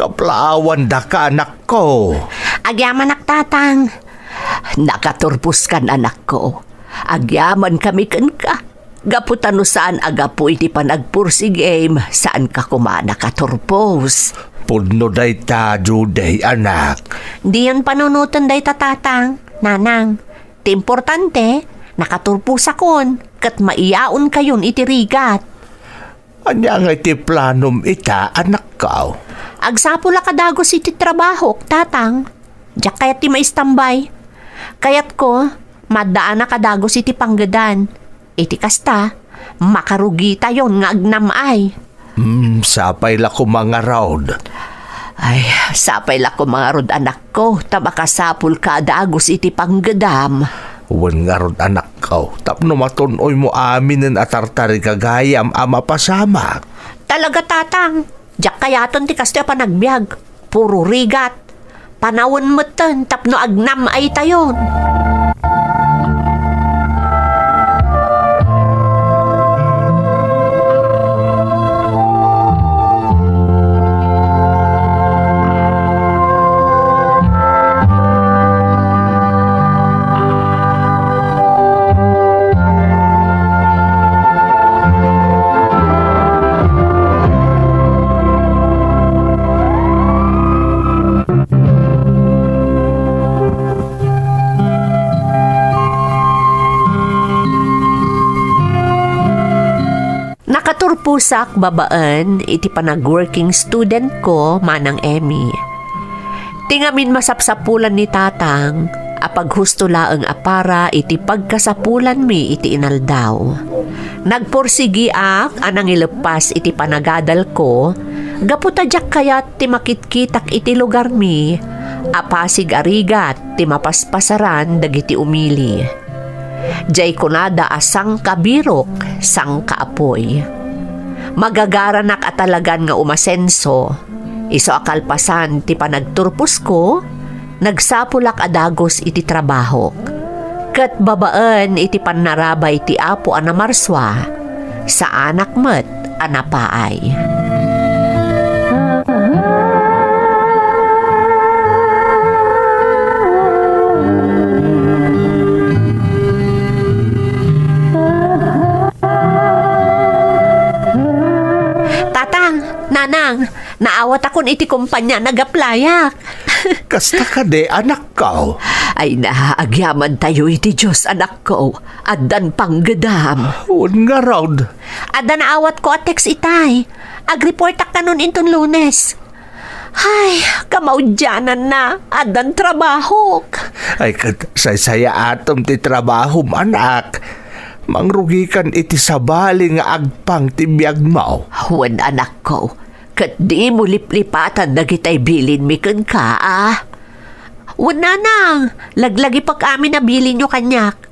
Kaplaawandaka, anakko. Agyamanak, Tatang. Nakaturposkan, anakko. Agyamankami kenka. Gapu ta no saan a gapu iti panagpursigim, saanka koma nakaturpos. Pudno dayta, Judy, anak. Diyon panunoten dayta, Tatang, Nanang. Ti importante, nakaturposakon, ket maiyaonkayon iti rigat. Ania ngay ti planom ita, anakko? Agsapulak a dagus iti trabahok, Tatang. Diak kayat ti maistambay. Kayatko, maddaanak a dagus iti panggedan. Iti kasta, makarugitayon nga agnam-ay. Hmm, sapay la koma ngarud. Ay, sapay la koma ngarud, anakko, ta makasapulka a dagus iti panggedam. Wen ngarud, anakko, tapno matun-oymo aminen a tartarigagayam a mapasamak. Talaga, Tatang, diak kayaten ti kastoy a panagbiag. Puro rigat. Panawen metten tapno agnam-aytayon. Nakaturposak babaen iti panag-working student ko, Manang Emmy. Ti ngamin masapsapulan ni Tatang a paghusto laeng a para iti pagkasapulanmi iti inaldaw. Nagpursigiak a nangileppas iti panagadalko gapu ta diak kayat ti makitkitak iti lugarmi a pasig a rigat ti mapaspasaran dagiti umili. Diay kunada a sangkabirok, sangkaapuy. Magagaranak a talagan nga umasenso. Isu a kalpasan ti panagturposko, nagsapulak a dagus iti trabahok. Ket babaen iti pannarabay ti Apo a namarsua, saanak met a napaay. Tatang, Nanang, naawatakon iti kompania a nag-applyak. Kasta kadi, anakko? Ay na, agyamantayo iti Dios, anakko. Addan panggedam. Wen ngarud. Adda naawatko a text itay. Agreportak kanon inton Lunes. Ay, kamaudiananna, addan trabahok. Ay, ket saysayaatem ti trabahom, anak. Mangrugikan iti sabali nga agpang ti biagmo. Wen, anakko, ket dimo liplipatan dagitay bilinmi kenka, a? Wen, nanang, laglagipek amin a bilinyo kaniak.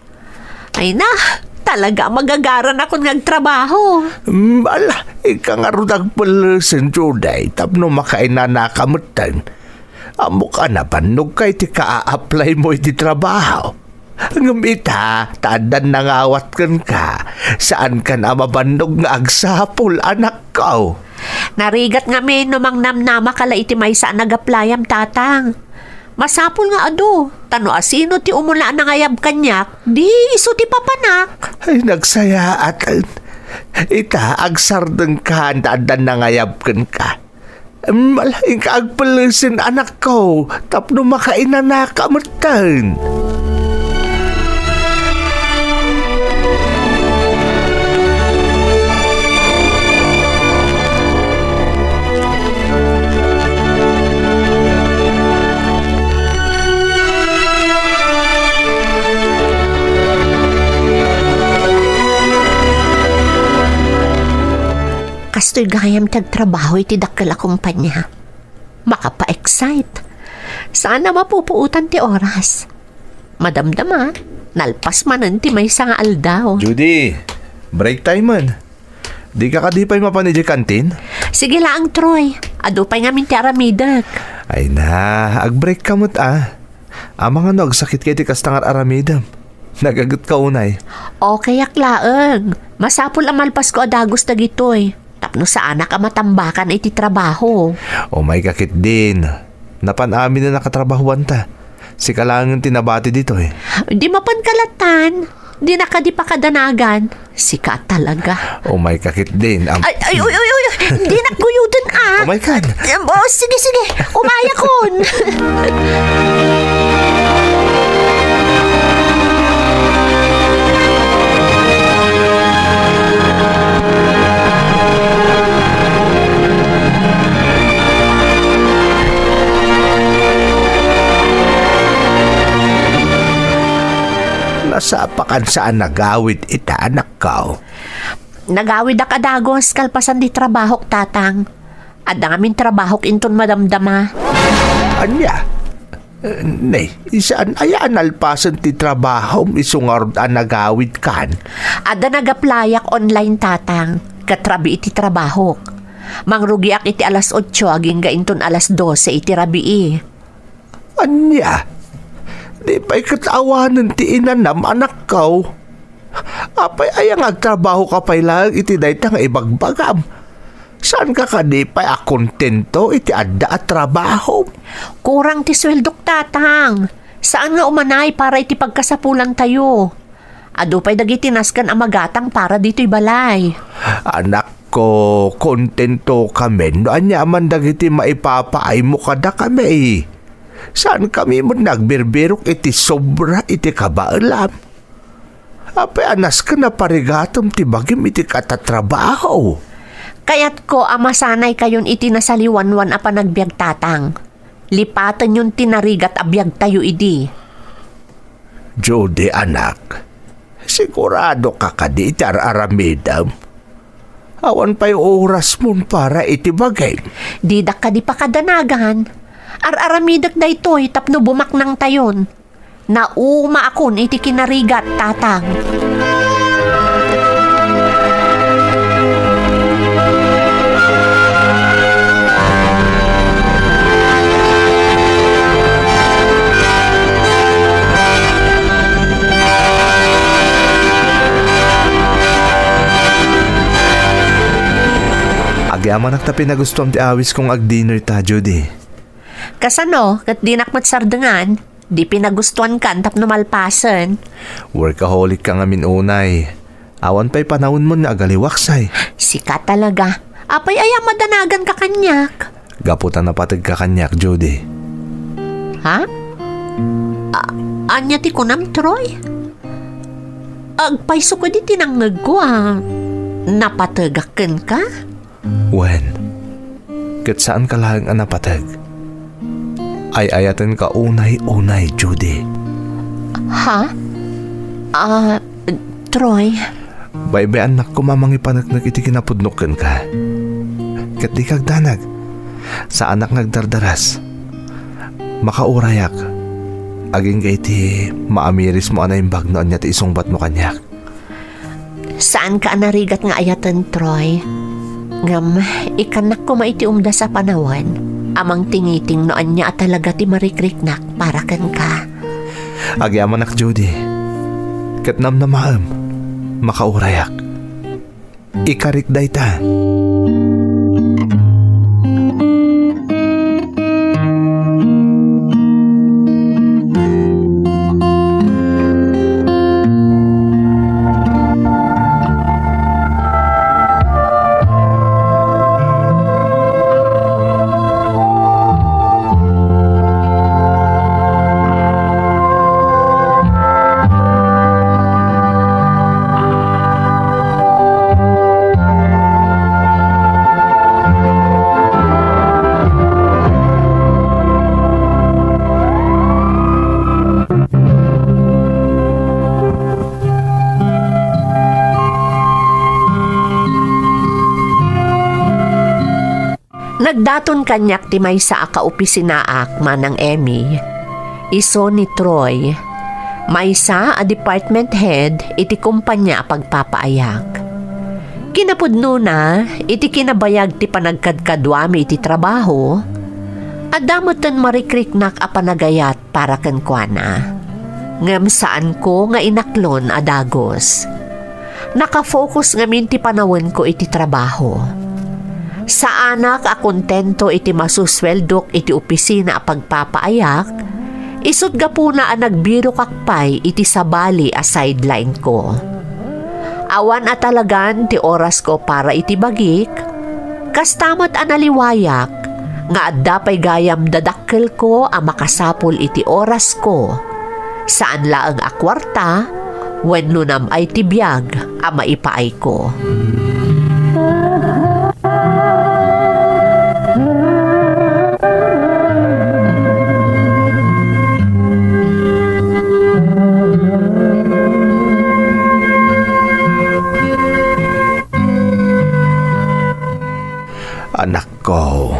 Ay na, talaga a magagaranakon nga agtrabaho. Mm, ala, inka ngarud agpellesen, Judy, tapno makainanaka metten. Ammok a nabannogka iti kaa-applymo iti trabaho. Ngem ita, ta addan nangawat kenka, saankan a mabannog nga agsapul, anakko. Narigat ngamin no mangnamnamaka la iti maysa a nag-applyam, Tatang. Masapul nga adu, ta no asino ti umuna a nangayab kaniak, di isu ti papanak. Ay, nagsayaaten. Ita, agsardengkan ta addan nangayab kenka. Em, ala, inka agpellesen, anakko, tapno makainanaka metten. Kastoy gayam ti agtrabaho iti dakkel a kumpania. Makapa-excite. Saan a mapupuotan ti oras. Madamdama, nalpas manen ti maysa nga aldaw. Judy, break time man. Dika kadi pay mapan idiay kantin? Sige laeng, Troy. Adu pay ngamin ti aramidek. Ay na, ag-break ka met, ah. Amangan no agsakitka iti kasta nga ar-aramidem. Nagagetka unay. Okayak laeng. Masapul a malpasko a dagus dagitoy. Tapno saanak a matambakan iti trabaho. Umayka ketdin. Napan amin a nakatrabahuanta. Sika laengen ti nabati ditoy. Di mapanka lattan. Dinak kadi pakadanagan. Sika talaga. Umayka ketdin. Am- Ay, ay, uy, uy, uy, uy. Dinak guyuden, ah. Umaykan. Em, oh, sige, sige. Umayakon. Nasapakan sa a nagawid ita, anakko. Nagawidak a dagus kalpasan ti trabahok, Tatang. Adda ngamin trabahok inton madamdama. Ania? Eh, ne, saan aya a nalpasen ti trabahom isu ngarud a nagawidkan? Adda nag-applyak online, Tatang, ket rabii ti trabahok. Mangrugiak iti alas otso agingga inton alas dose iti rabii. Ania? Di pay ket awanen ti inanam, anakko? Apay aya nga agtrabahoka pay laeng iti dayta nga ibagbagam? Saanka kadi pay a kontento iti adda a trabahom? Kurang ti sueldok, Tatang. Saan nga umanay para iti pagkasapulantayo. Adu pay dagiti nasken a magatang para ditoy balay. Anakko, kontento kami no aniaman dagiti maipapaaymo kadakami. Saan kami met nga agbirbirok iti sobra iti kabaelam. Apay a nasken a parigatem ti bagim iti katatrabaho? Kayatko a masanaykayon iti nasaliwanwan a panagbiag, Tatang. Lipatenyon ti narigat a biagtayo idi. Judy, anak, siguradoka kadi iti ar-aramidem? Awan pay orasmon para iti bagim? Didak kadi pakadanagan. Ar-aramidek daytoy tapno bumaknangtayon. Naumaakon iti kinarigat, Tatang. Agyamanak ta pinagustuam ti awisko nga agdinner ta, Judy. Kasano, ket dinak met sardengan? Di pinagustuankan tapno malpasen. Workaholic ka ngamin unay. Awan pay panawenmon nga agaliwaksay. Sika talaga. Apay aya madanaganka kaniak? Gapu ta napategka kaniak, Judy. Ha? A-, ania ti kunam, Troy? Agpayso kadi ti nangngegko a napategak kenka? Wen, ket saanka laeng a napateg. Ay-ayatenka unay-unay, Judy. Ha? Ah, Troy? Baybay-annak koma a mangipaneknek iti kinapudnok kenka. Ket dika agdanag. Saanak nga agdardaras. Makaurayak. Agingga iti maamirismo a naimbag no ania ti isungbatmo kaniak. Saanka a narigat nga ayaten, Troy. Ngem, ikkannak koma iti umdas a panawen a mangtingiting no ania a talaga ti marikriknak para kenka. Agyamanak, Judy. Ket namnamaem, makaurayak. Ikarik dayta. Nagdaton kaniak ti maysa a kaopisinaak, Manang Emmy. Isu ni Troy, maysa a department head iti kompania a pagpapaayak. Kinapudnona, iti kinabayag ti panagkadkaduami iti trabaho, adda metten marikriknak a panagayat para kenkuana. Ngem saanko nga inaklon a dagus. Nakafocus ngamin ti panawenko iti trabaho. Saanak a kontento iti masusweldok iti opisina a pagpapaayak, isut' gapuna a nagbirokak pay iti sabali a sideline-ko. Awan a talagan ti orasko para iti bagik, kasta met a naliwayak nga adda pay gayam dadakkelko a makasapul iti orasko, saan laeng a kuarta wenno nam-ay ti biag a maipaayko. Anakko,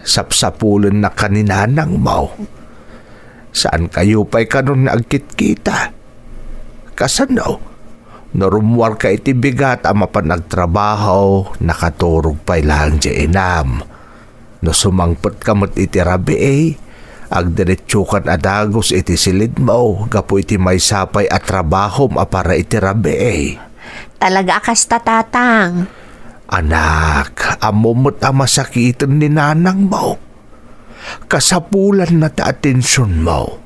sapsapulennaka ni nanangmo. Saankayo pay kanon nga agkitkita? Kasano? No rummuarka iti bigat a mapan agtrabaho, nakaturog pay laeng diay inam. No sumangpetka met iti rabii, agdiretsokan a dagus iti silidmo gapu iti maysa pay a trabahom a para iti rabii. Talaga a kasta, Tatang. Anak, ammom met a masakiten ni nanangmo. Kasapulanna ti atensionmo.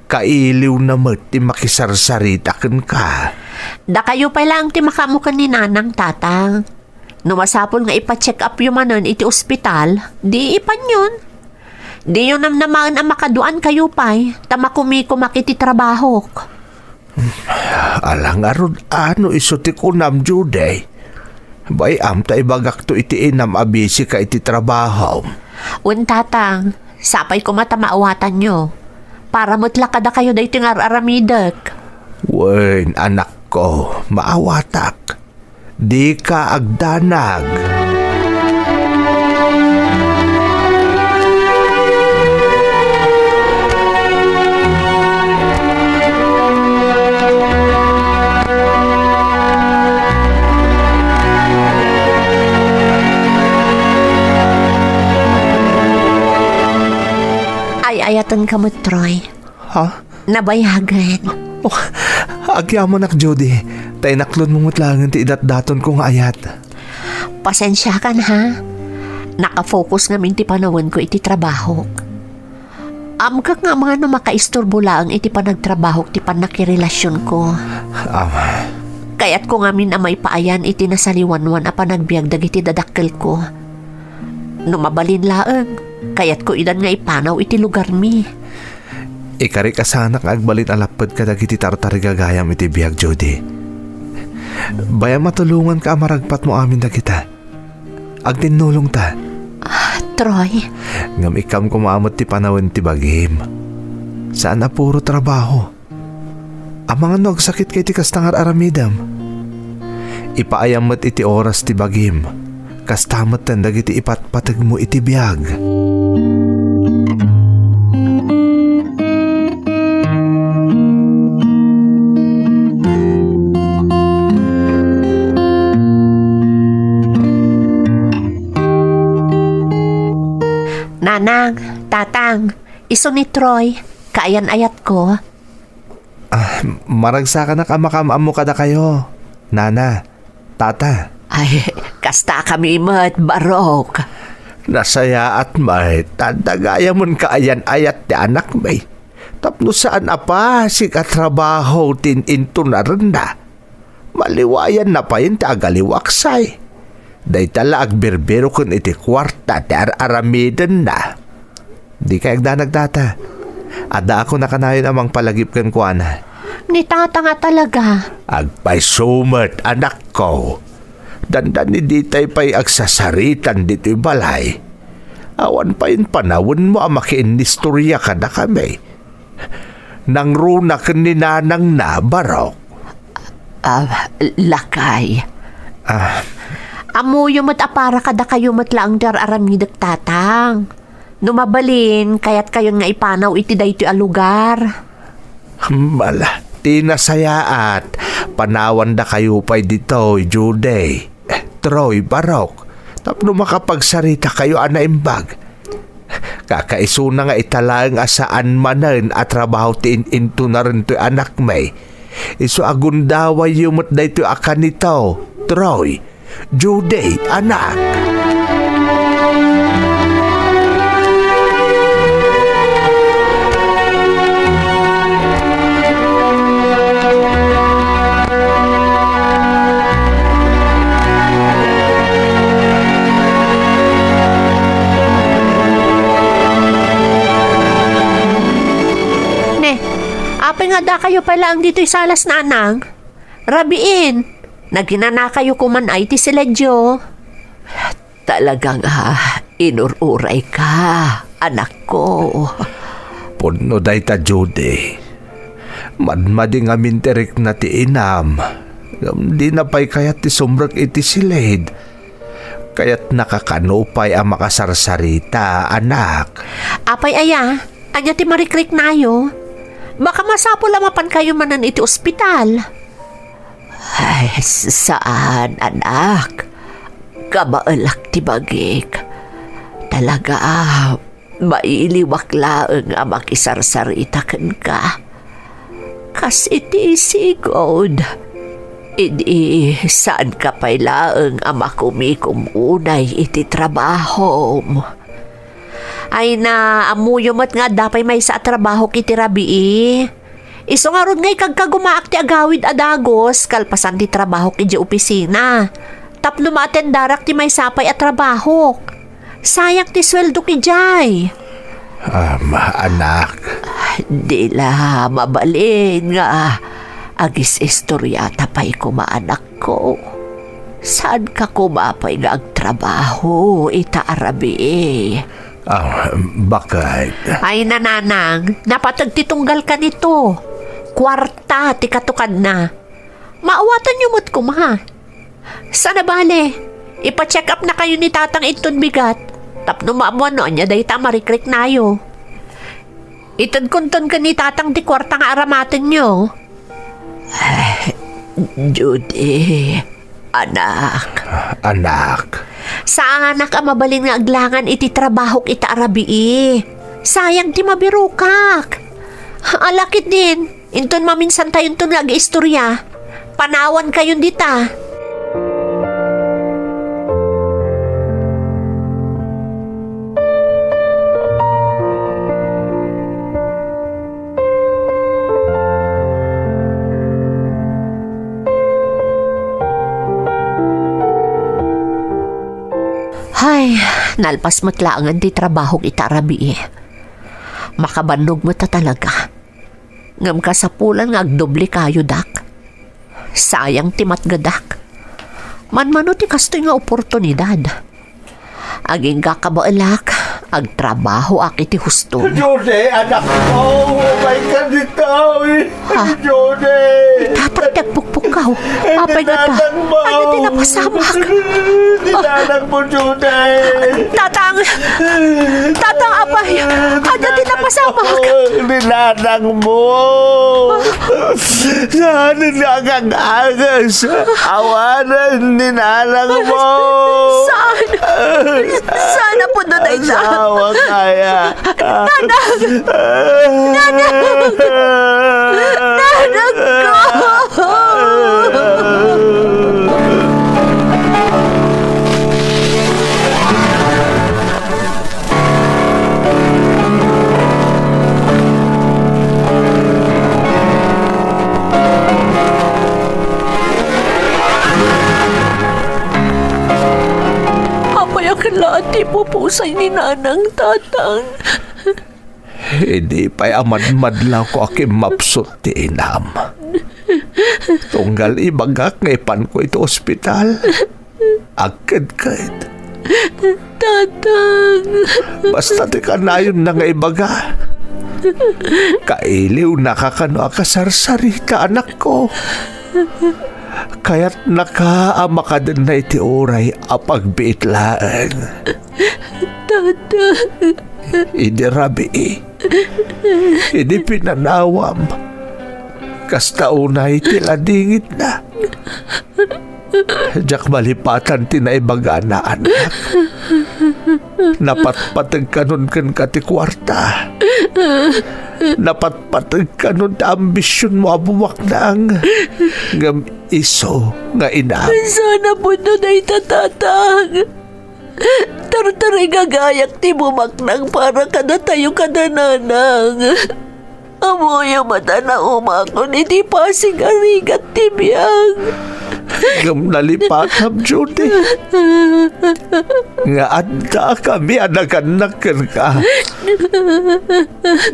Kailiwna met ti makisarsarita kenka. Dakayo pay laeng ti makaammo ken ni Nanang, Tatang. No masapul nga ipa-check upyo manen iti ospital, di ipanyon. Diyo namnamaen a makaduankayo pay, ta makumikomak iti trabahok. Ala ngarud, ano isu ti kunam, Judy? Bay-am ta ibagakto iti inam a busy ka iti trabahom. Wen, Tatang, sapay koma ta maawatanyo. Para met la kadakayo daytoy nga ar-aramidek. Wen, anakko, maawatak. Dika agdanag. Ay-ayatenka met, Troy. Ha? Nabayagen. Oh, agyamanak, Judy. Ta inaklonmo met laengen ti idatdatonko nga ayat. Pasensiakan, ha? Nakafocus ngamin ti panawenko iti trabahok. Amkak nga amangan no makaisturbo laeng iti panagtrabahok ti pannakirelasionko. Ama. Kayatko ngamin a maipaayan iti nasaliwanwan a panagbiag dagiti dadakkelko. No mabalin laeng, kayatko idan nga ipanaw iti lugarmi. Ikarik a saanak nga agbalin a lapped kadagiti tartarigagayam iti biag, Judy. Bay-am a tulonganka a maragpatmo amin dagita. Agtinnulongta. Ah, Troy. Ngem ikkam koma met ti panawen ti bagim. Saan a puro trabaho. Amangan no agsakitka iti kasta nga ar-aramidem. Ipaayam met iti oras ti bagim. Kasta metten dagiti ipatpategmo iti biag. Nang, Tatang, isu ni Troy, kaayan-ayatko. Ah, maragsakanak a makaam-ammo kadakayo, Nana, Tata. Ay, kasta kami met, Barok. Nasayaat met, ta adda gayam kaayan-ayat ti anakmi. Tapno saan a pasig a trabaho ti in-, intunarenna. Maliwayanna pay ti agaliwaksay. Dayta la agbirbiro ken iti kuarta ti ar-aramidenna. Dikay agdanag, Tata. Addaakon a kanayon a mangpalagip kenkuana. Ni Tata nga talaga. Agpayso met, anakko. Dandani ditay pay agsasaritan ditoy balay. Awan pay panawenmo a makiinnistoria kadakami. Nangruna ken ni nanangna, Barok. Ah, lakay. Ah. Ammoyo met a para kadakayo met laeng ti ar-aramidek, Tatang. No mabalin, kayatkayon nga ipanaw iti daytoy a lugar. Mala, ti nasayaat, panawandakayo pay ditoy, Judy. Troy, Barok, tapno makapagsaritakayo a naimbag. Kakaisuna nga ita laeng a saan manen a trabaho ti in-intunaren toy anakmi. Isu a gundawayyo met daytoy a kanito, Troy, Judy, anak. Ne, apay nga addakayo pay laeng ditoy salas, Nanang? Rabiin, naginanakayo koman ay ti siledyo. Talaga nga inur-urayka, anakko. Pudno dayta, Judy. Madmadi ngamin ti rikna ti inam, ngem dina pay kayat ti sumrek iti siled. Kayatnaka kano pay a makasarsarita, anak. Apay aya? Ania ti marikriknayo? Baka masapul a mapankayo manen iti ospital. Ay, s-, saan, anak. Kabaelak ti bagik. Talaga, mailiwak laeng a makisarsarita kenka. Kas iti sigud, idi saanka pay laeng a makumikom unay iti trabahom. Ay na, ammoyo met nga adda pay maysa a trabahok iti rabii. Isu ngarud nga ikagkagumaak ti agawid a dagus kalpasan ti trabahok idiay opisina, tapno maatendarak ti maysa pay a trabahok. Sayang ti sueldok idiay. Am, anak. Di la mabalin nga agis-istoriata pay koma, anakko. Saanka koma pay nga agtrabaho ita a rabii? Ah, bakit? Ay, nanang, napateg ti tunggal kanito. Kuarta ti katukanna. Maawatanyo met koma. Sana bale, ipa-check up na kayo ni Tatang inton bigat, tapno maammuan no ania dayta a marikriknayo. Itedkonton ken ni Tatang ti kuarta nga aramatenyo. Judy, anak. Anak. Saanak a mabalin nga aglangan iti trabahok ita a rabii. Sayang ti mabirokak. Ala ketdin, inton maminsantayonton nga agistorya, panawankayon dita. Hay, nalpas met laengen ti trabahok ita a rabii. Makabannog met a talaga. Ngem kasapulan nga agdoble kayo, dak. Sayang ti matgedak. Manmano ti kastoy nga oportunidad. Agingga kabaelak, agtrabahoak iti husto. Jose, anak ko, umay ka dita, uy. Ha? Jose. Tatang ti agpukpukkaw. Apay nga ta? Anya ti napasamak? Dinadang mo, Jose. Tatang! Tatang, apay! Anya ti napasamak? Dinadang mo. Saan nga agag-agas? Awanen ni nanang mo. Saan? Saan a pudno dayta? Asawa kaya? Nanang! Nanang! Nanang ko! Apay a ket laeng ti ipupusay ni Nanang, Tatang? Idi pay a madmadlawko a kimmapsut ti inam, tunggal ibagak nga ipanko iti ospital. Agkedked. Tatang. Basta ti kanayonna nga ibaga. Kailiwnaka kano a kasarsarita, anakko. Kayatnaka a makadenna iti uray a pagbiit laeng. Tatang. Idi rabii, idi pinanawam, kasta unay ti ladingitna. Diak malipatan ti naibagana, anak. Napatpateg kanon kenka ti kuarta. Napatpateg kanon ti ambisionmo a bumaknang. Ngem isu nga inam. Saan a pudno dayta, Tatang? Tartarigagayak ti bumaknang para kadatayo kada Nanang. Ammoyo met a naumakon iti pasig a rigat ti biag. Ngem nalipatam, Judy, nga addakami a nagannak kenka,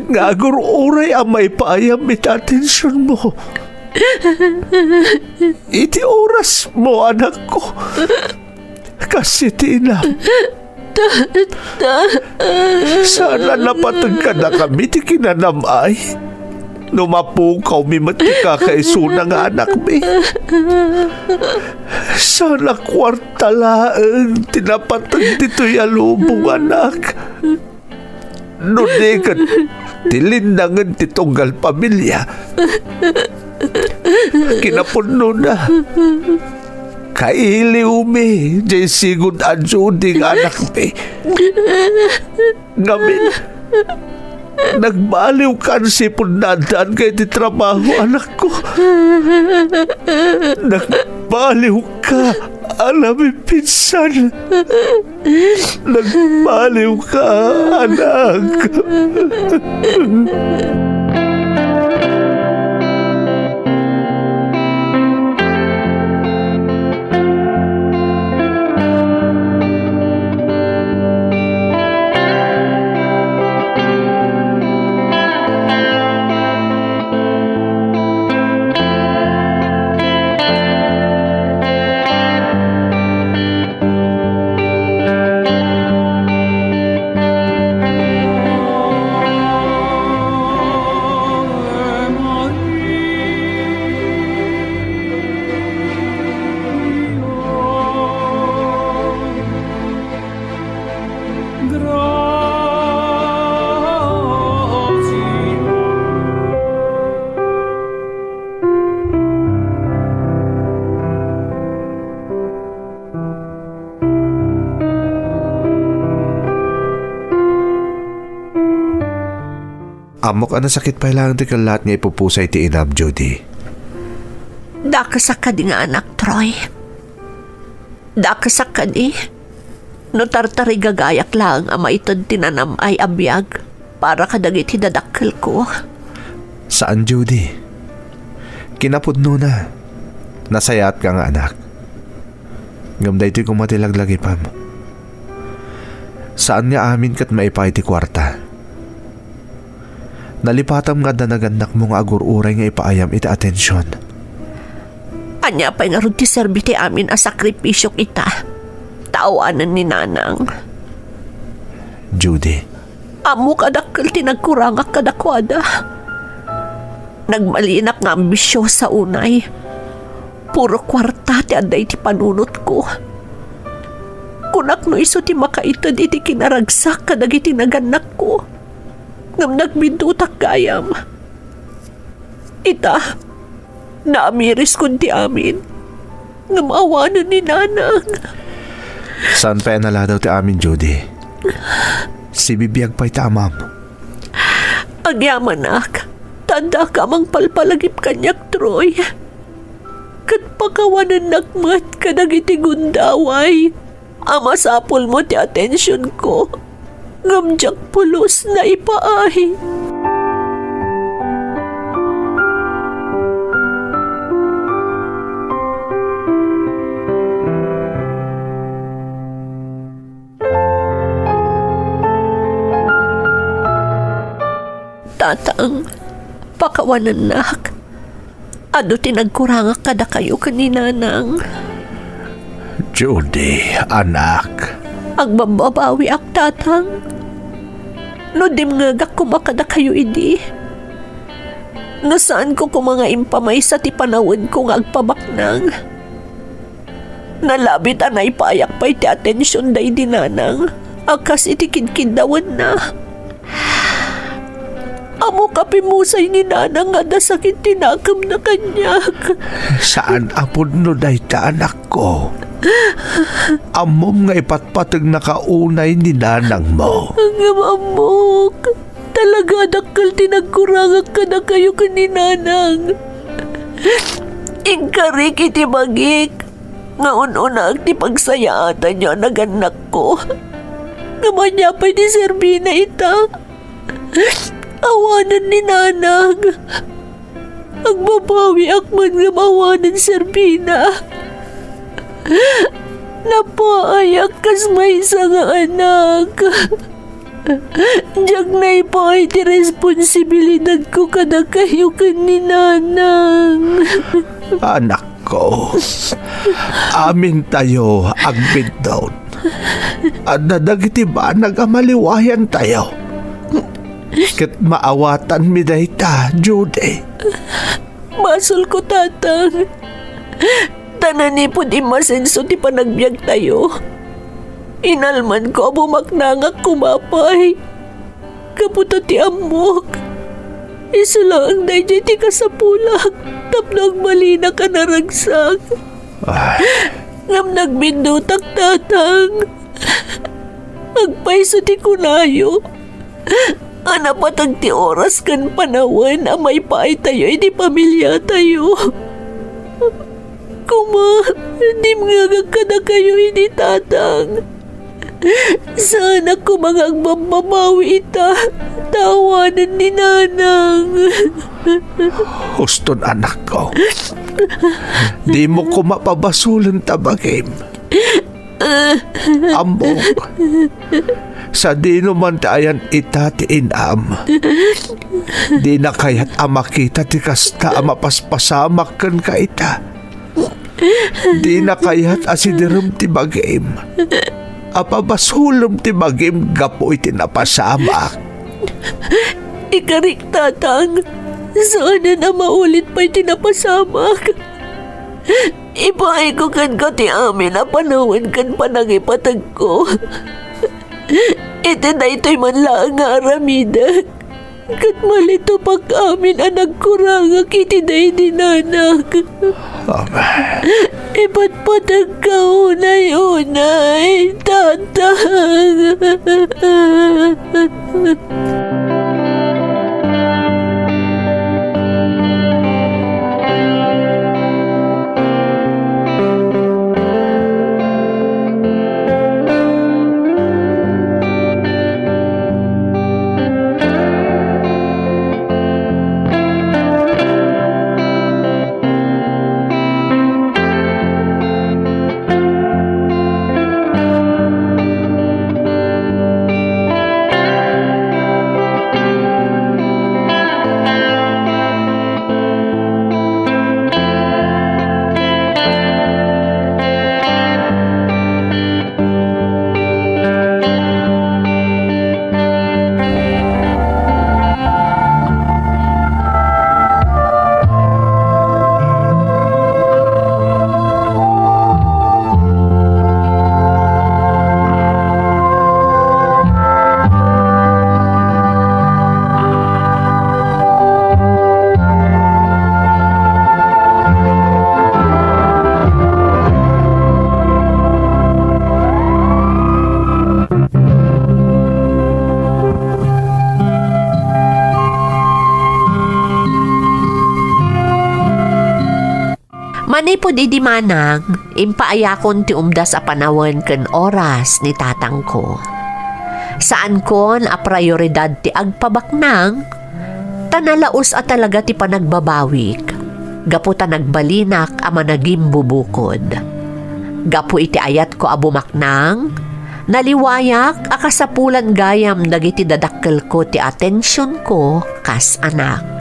nga agur-uray a maipaayam iti atensionmo. Iti orasmo, anakko. Kas iti inam. Tata. Saan a napateg kadakami ti kinanam-ay no mapukawmi met ti kakaisuna nga anakmi. Saan a kuarta laeng ti napateg ditoy a lubong, anak. No di ket ti linnangen ti tunggal pamilia. Kinapudnona, kailiwmi diay sigud a Judy nga anakmi. Ngamin, nagbaliwka agsipud naaddaanka iti trabaho, anakko. Nagbaliwka a namipinsan. Nagbaliwka, anak. Ammok a nasakit pay laeng ti kellaat nga ipupusay ti inam, Judy. Dakesak kadi nga anak, Troy? Dakesak kadi? No tartarigagayak laeng a maited ti nanam-ay a biag para kadagiti dadakkelko. Saan, Judy. Kinapudnona, nasayaatka nga anak. Ngem daytoy koma ti laglagipem. Saan nga amin ket maipaay ti kuarta. Nalipatam nga adda nagannakmo nga agur-uray nga ipaayam iti atension. Ania pay ngarud ti serbi ti amin a sakripisiok ita, ta awanen ni Nanang? Judy. Ammok a dakkel ti nagkurangak kadakuada. Nagmalinak nga ambisiosa unay. Puro kuarta ti adda iti panunotko. Kunak no isu ti makaited iti kinaragsak kadagiti nagannakko. Ngem nagbiddutak gayam. Ita, Naamiriskon ti amin. Ngem awanen ni Nanang. Saan pay a naladaw ti amin, Judy. Sibibiag pay ta amam. Agyamanak, ta addaka a mangpalpalagip kaniak, Troy. Ket pakawanennak met kadagiti gundaway a masapulmo ti atensionko, ngem diak pulos naipaay. Tatang, pakawanennak. Adu ti nagkurangak kadakayo ken ni Nanang. Judy, anak. Agbabbabawiak, Tatang. No dimngegak koma kadakayo idi, no saanko koma nga impamaysa ti panawedko nga agpabaknang, nalabit a naipaayak pay ti atension daydi Nanang a kas iti kidkiddawenna. Ammok a pimmusay ni Nanang nga adda sakit ti nakemna kaniak. Saan a pudno dayta, anakko. Ammom nga ipatpategnaka unay ni nanangmo. Ngem ammok, talaga a dakkel ti nagkurangak kadakayo ken ni Nanang. Inkarik iti bagik nga un-unaak ti pagsayaatanyo a nagannakko. Ngem ania pay ti serbina ita? Awanen ni Nanang. Agbabawiak man ngem awanen serbina. Napaayak kas maysa nga anak. Diak naipaay ti responsibilidadko kadakayo ken ni Nanang. Anakko, amintayo agbiddut. Adda dagiti banag a maliwayantayo. Ket maawatanmi dayta, Judy. Basolko, Tatang. Ta nanipud immasenso ti panagbiagtayo, inalmanko a bumaknangak koma pay. Gapu ta ti ammok, isu laeng daydiay ti kasapulak tapno agbalinak a naragsak. Ay. Ngem nagbiddutak, Tatang. Agpayso ti kunayo a napateg ti oras ken panawen a maipaaytayo iti pamiliatayo. Koma, dimngegak kadakayo idi, Tatang. Saanak koma nga agbabbabawi ita, ta awanen ni Nanang. Uston, anakko. Dimo koma pabasolen ta bagim. Ammok, sadino man ti ayan ita ti inam, dina kayat a makita ti kasta a mapaspasamak kenka ita. Dina kayat a siderem ti bagim, a pabasolem ti bagim gapu iti napasamak. Ikarik, Tatang, saanen a maulit pay ti napasamak. Ipaayko kenka ti amin a panawen ken panangipategko. Iti daytoy man laeng nga aramidek, ket malitupak amin a nagkurangak iti daydi nanak. Amen. Ipatpategka unay-unay, Tatang. Manipud idi manang, impaayakon ti umdas a panawen ken oras ni tatangko. Saankon a prioridad ti agpabaknang, ta nalaus a talaga ti panagbabawik, gapu ta nagbalinak a managimbubukod. Gapu iti ayatko a bumaknang, naliwayak a kasapulan gayam dagiti dadakkelko ti atensionko kas anak.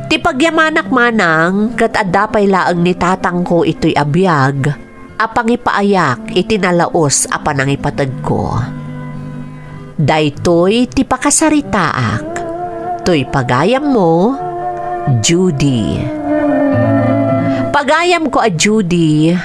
Ti pagyamanak manang ket adda pay laeng ni tatangko itoy a biag a pangipaayak iti nalaus a panangipategko. Daytoy ti pakasaritaak. Toy pagayammo, Judy. Pagayamko a Judy,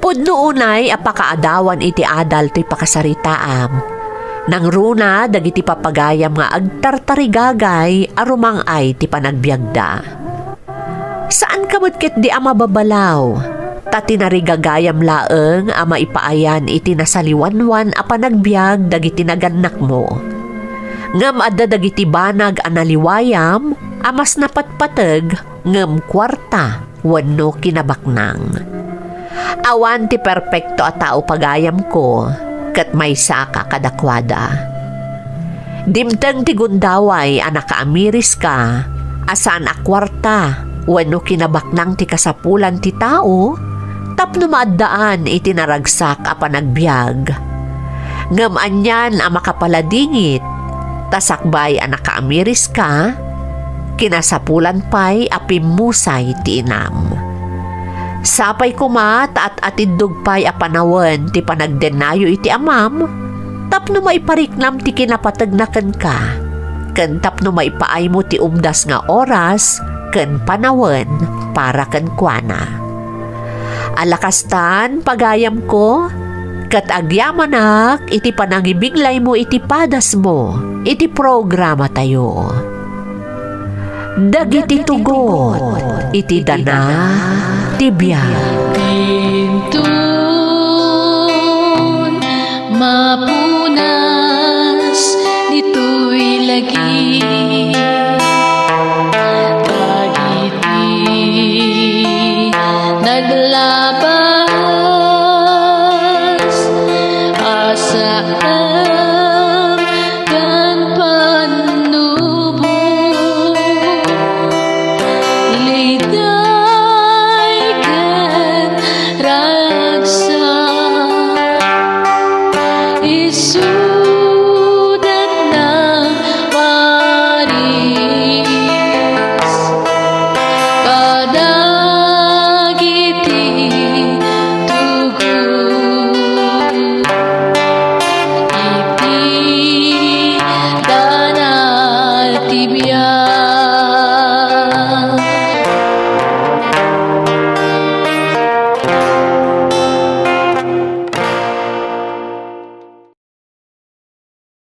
pudno unay a pakaadawan iti adal toy pakasaritaam. Nangruna dagiti papagayam nga agtartarigagay a rumang-ay ti panagbiagda. Saanka met ketdi a mababalaw, ta tinarigagayam laeng a maipaayan iti nasaliwanwan a panagbiag dagiti nagannakmo. Ngem adda dagiti banag a naliwayam a mas napatpateg ngem kuarta wenno kinabaknang. Awan ti perpekto a tao pagayamko, ket maysaka kadakuada. Dimteng ti gundaway a nakaamiriska a saan a kuarta wenno kinabaknang ti kasapulan ti tao tapno maaddaan iti naragsak a panagbiag. Ngem anian a makapaladingit, ta sakbay a nakaamiriska, kinasapulan pay a pimmusay ti inam. Sapay koma ta at-atiddog pay a panawen ti panagdennayo iti amam, tapno maipariknam ti kinapategna kenka, ken tapno maipaaymo ti umdas nga oras ken panawen para kenkuana. Ala kastan, pagayamko, ket agyamanak iti panangibiglaymo iti padasmo iti programatayo. Dagiti tugot iti dana ti biag. Pinton mapunas ditoy lagi. Dagiti naglabas a saan ken pannubo, liday ken ragsak, isudat nang paris. Kada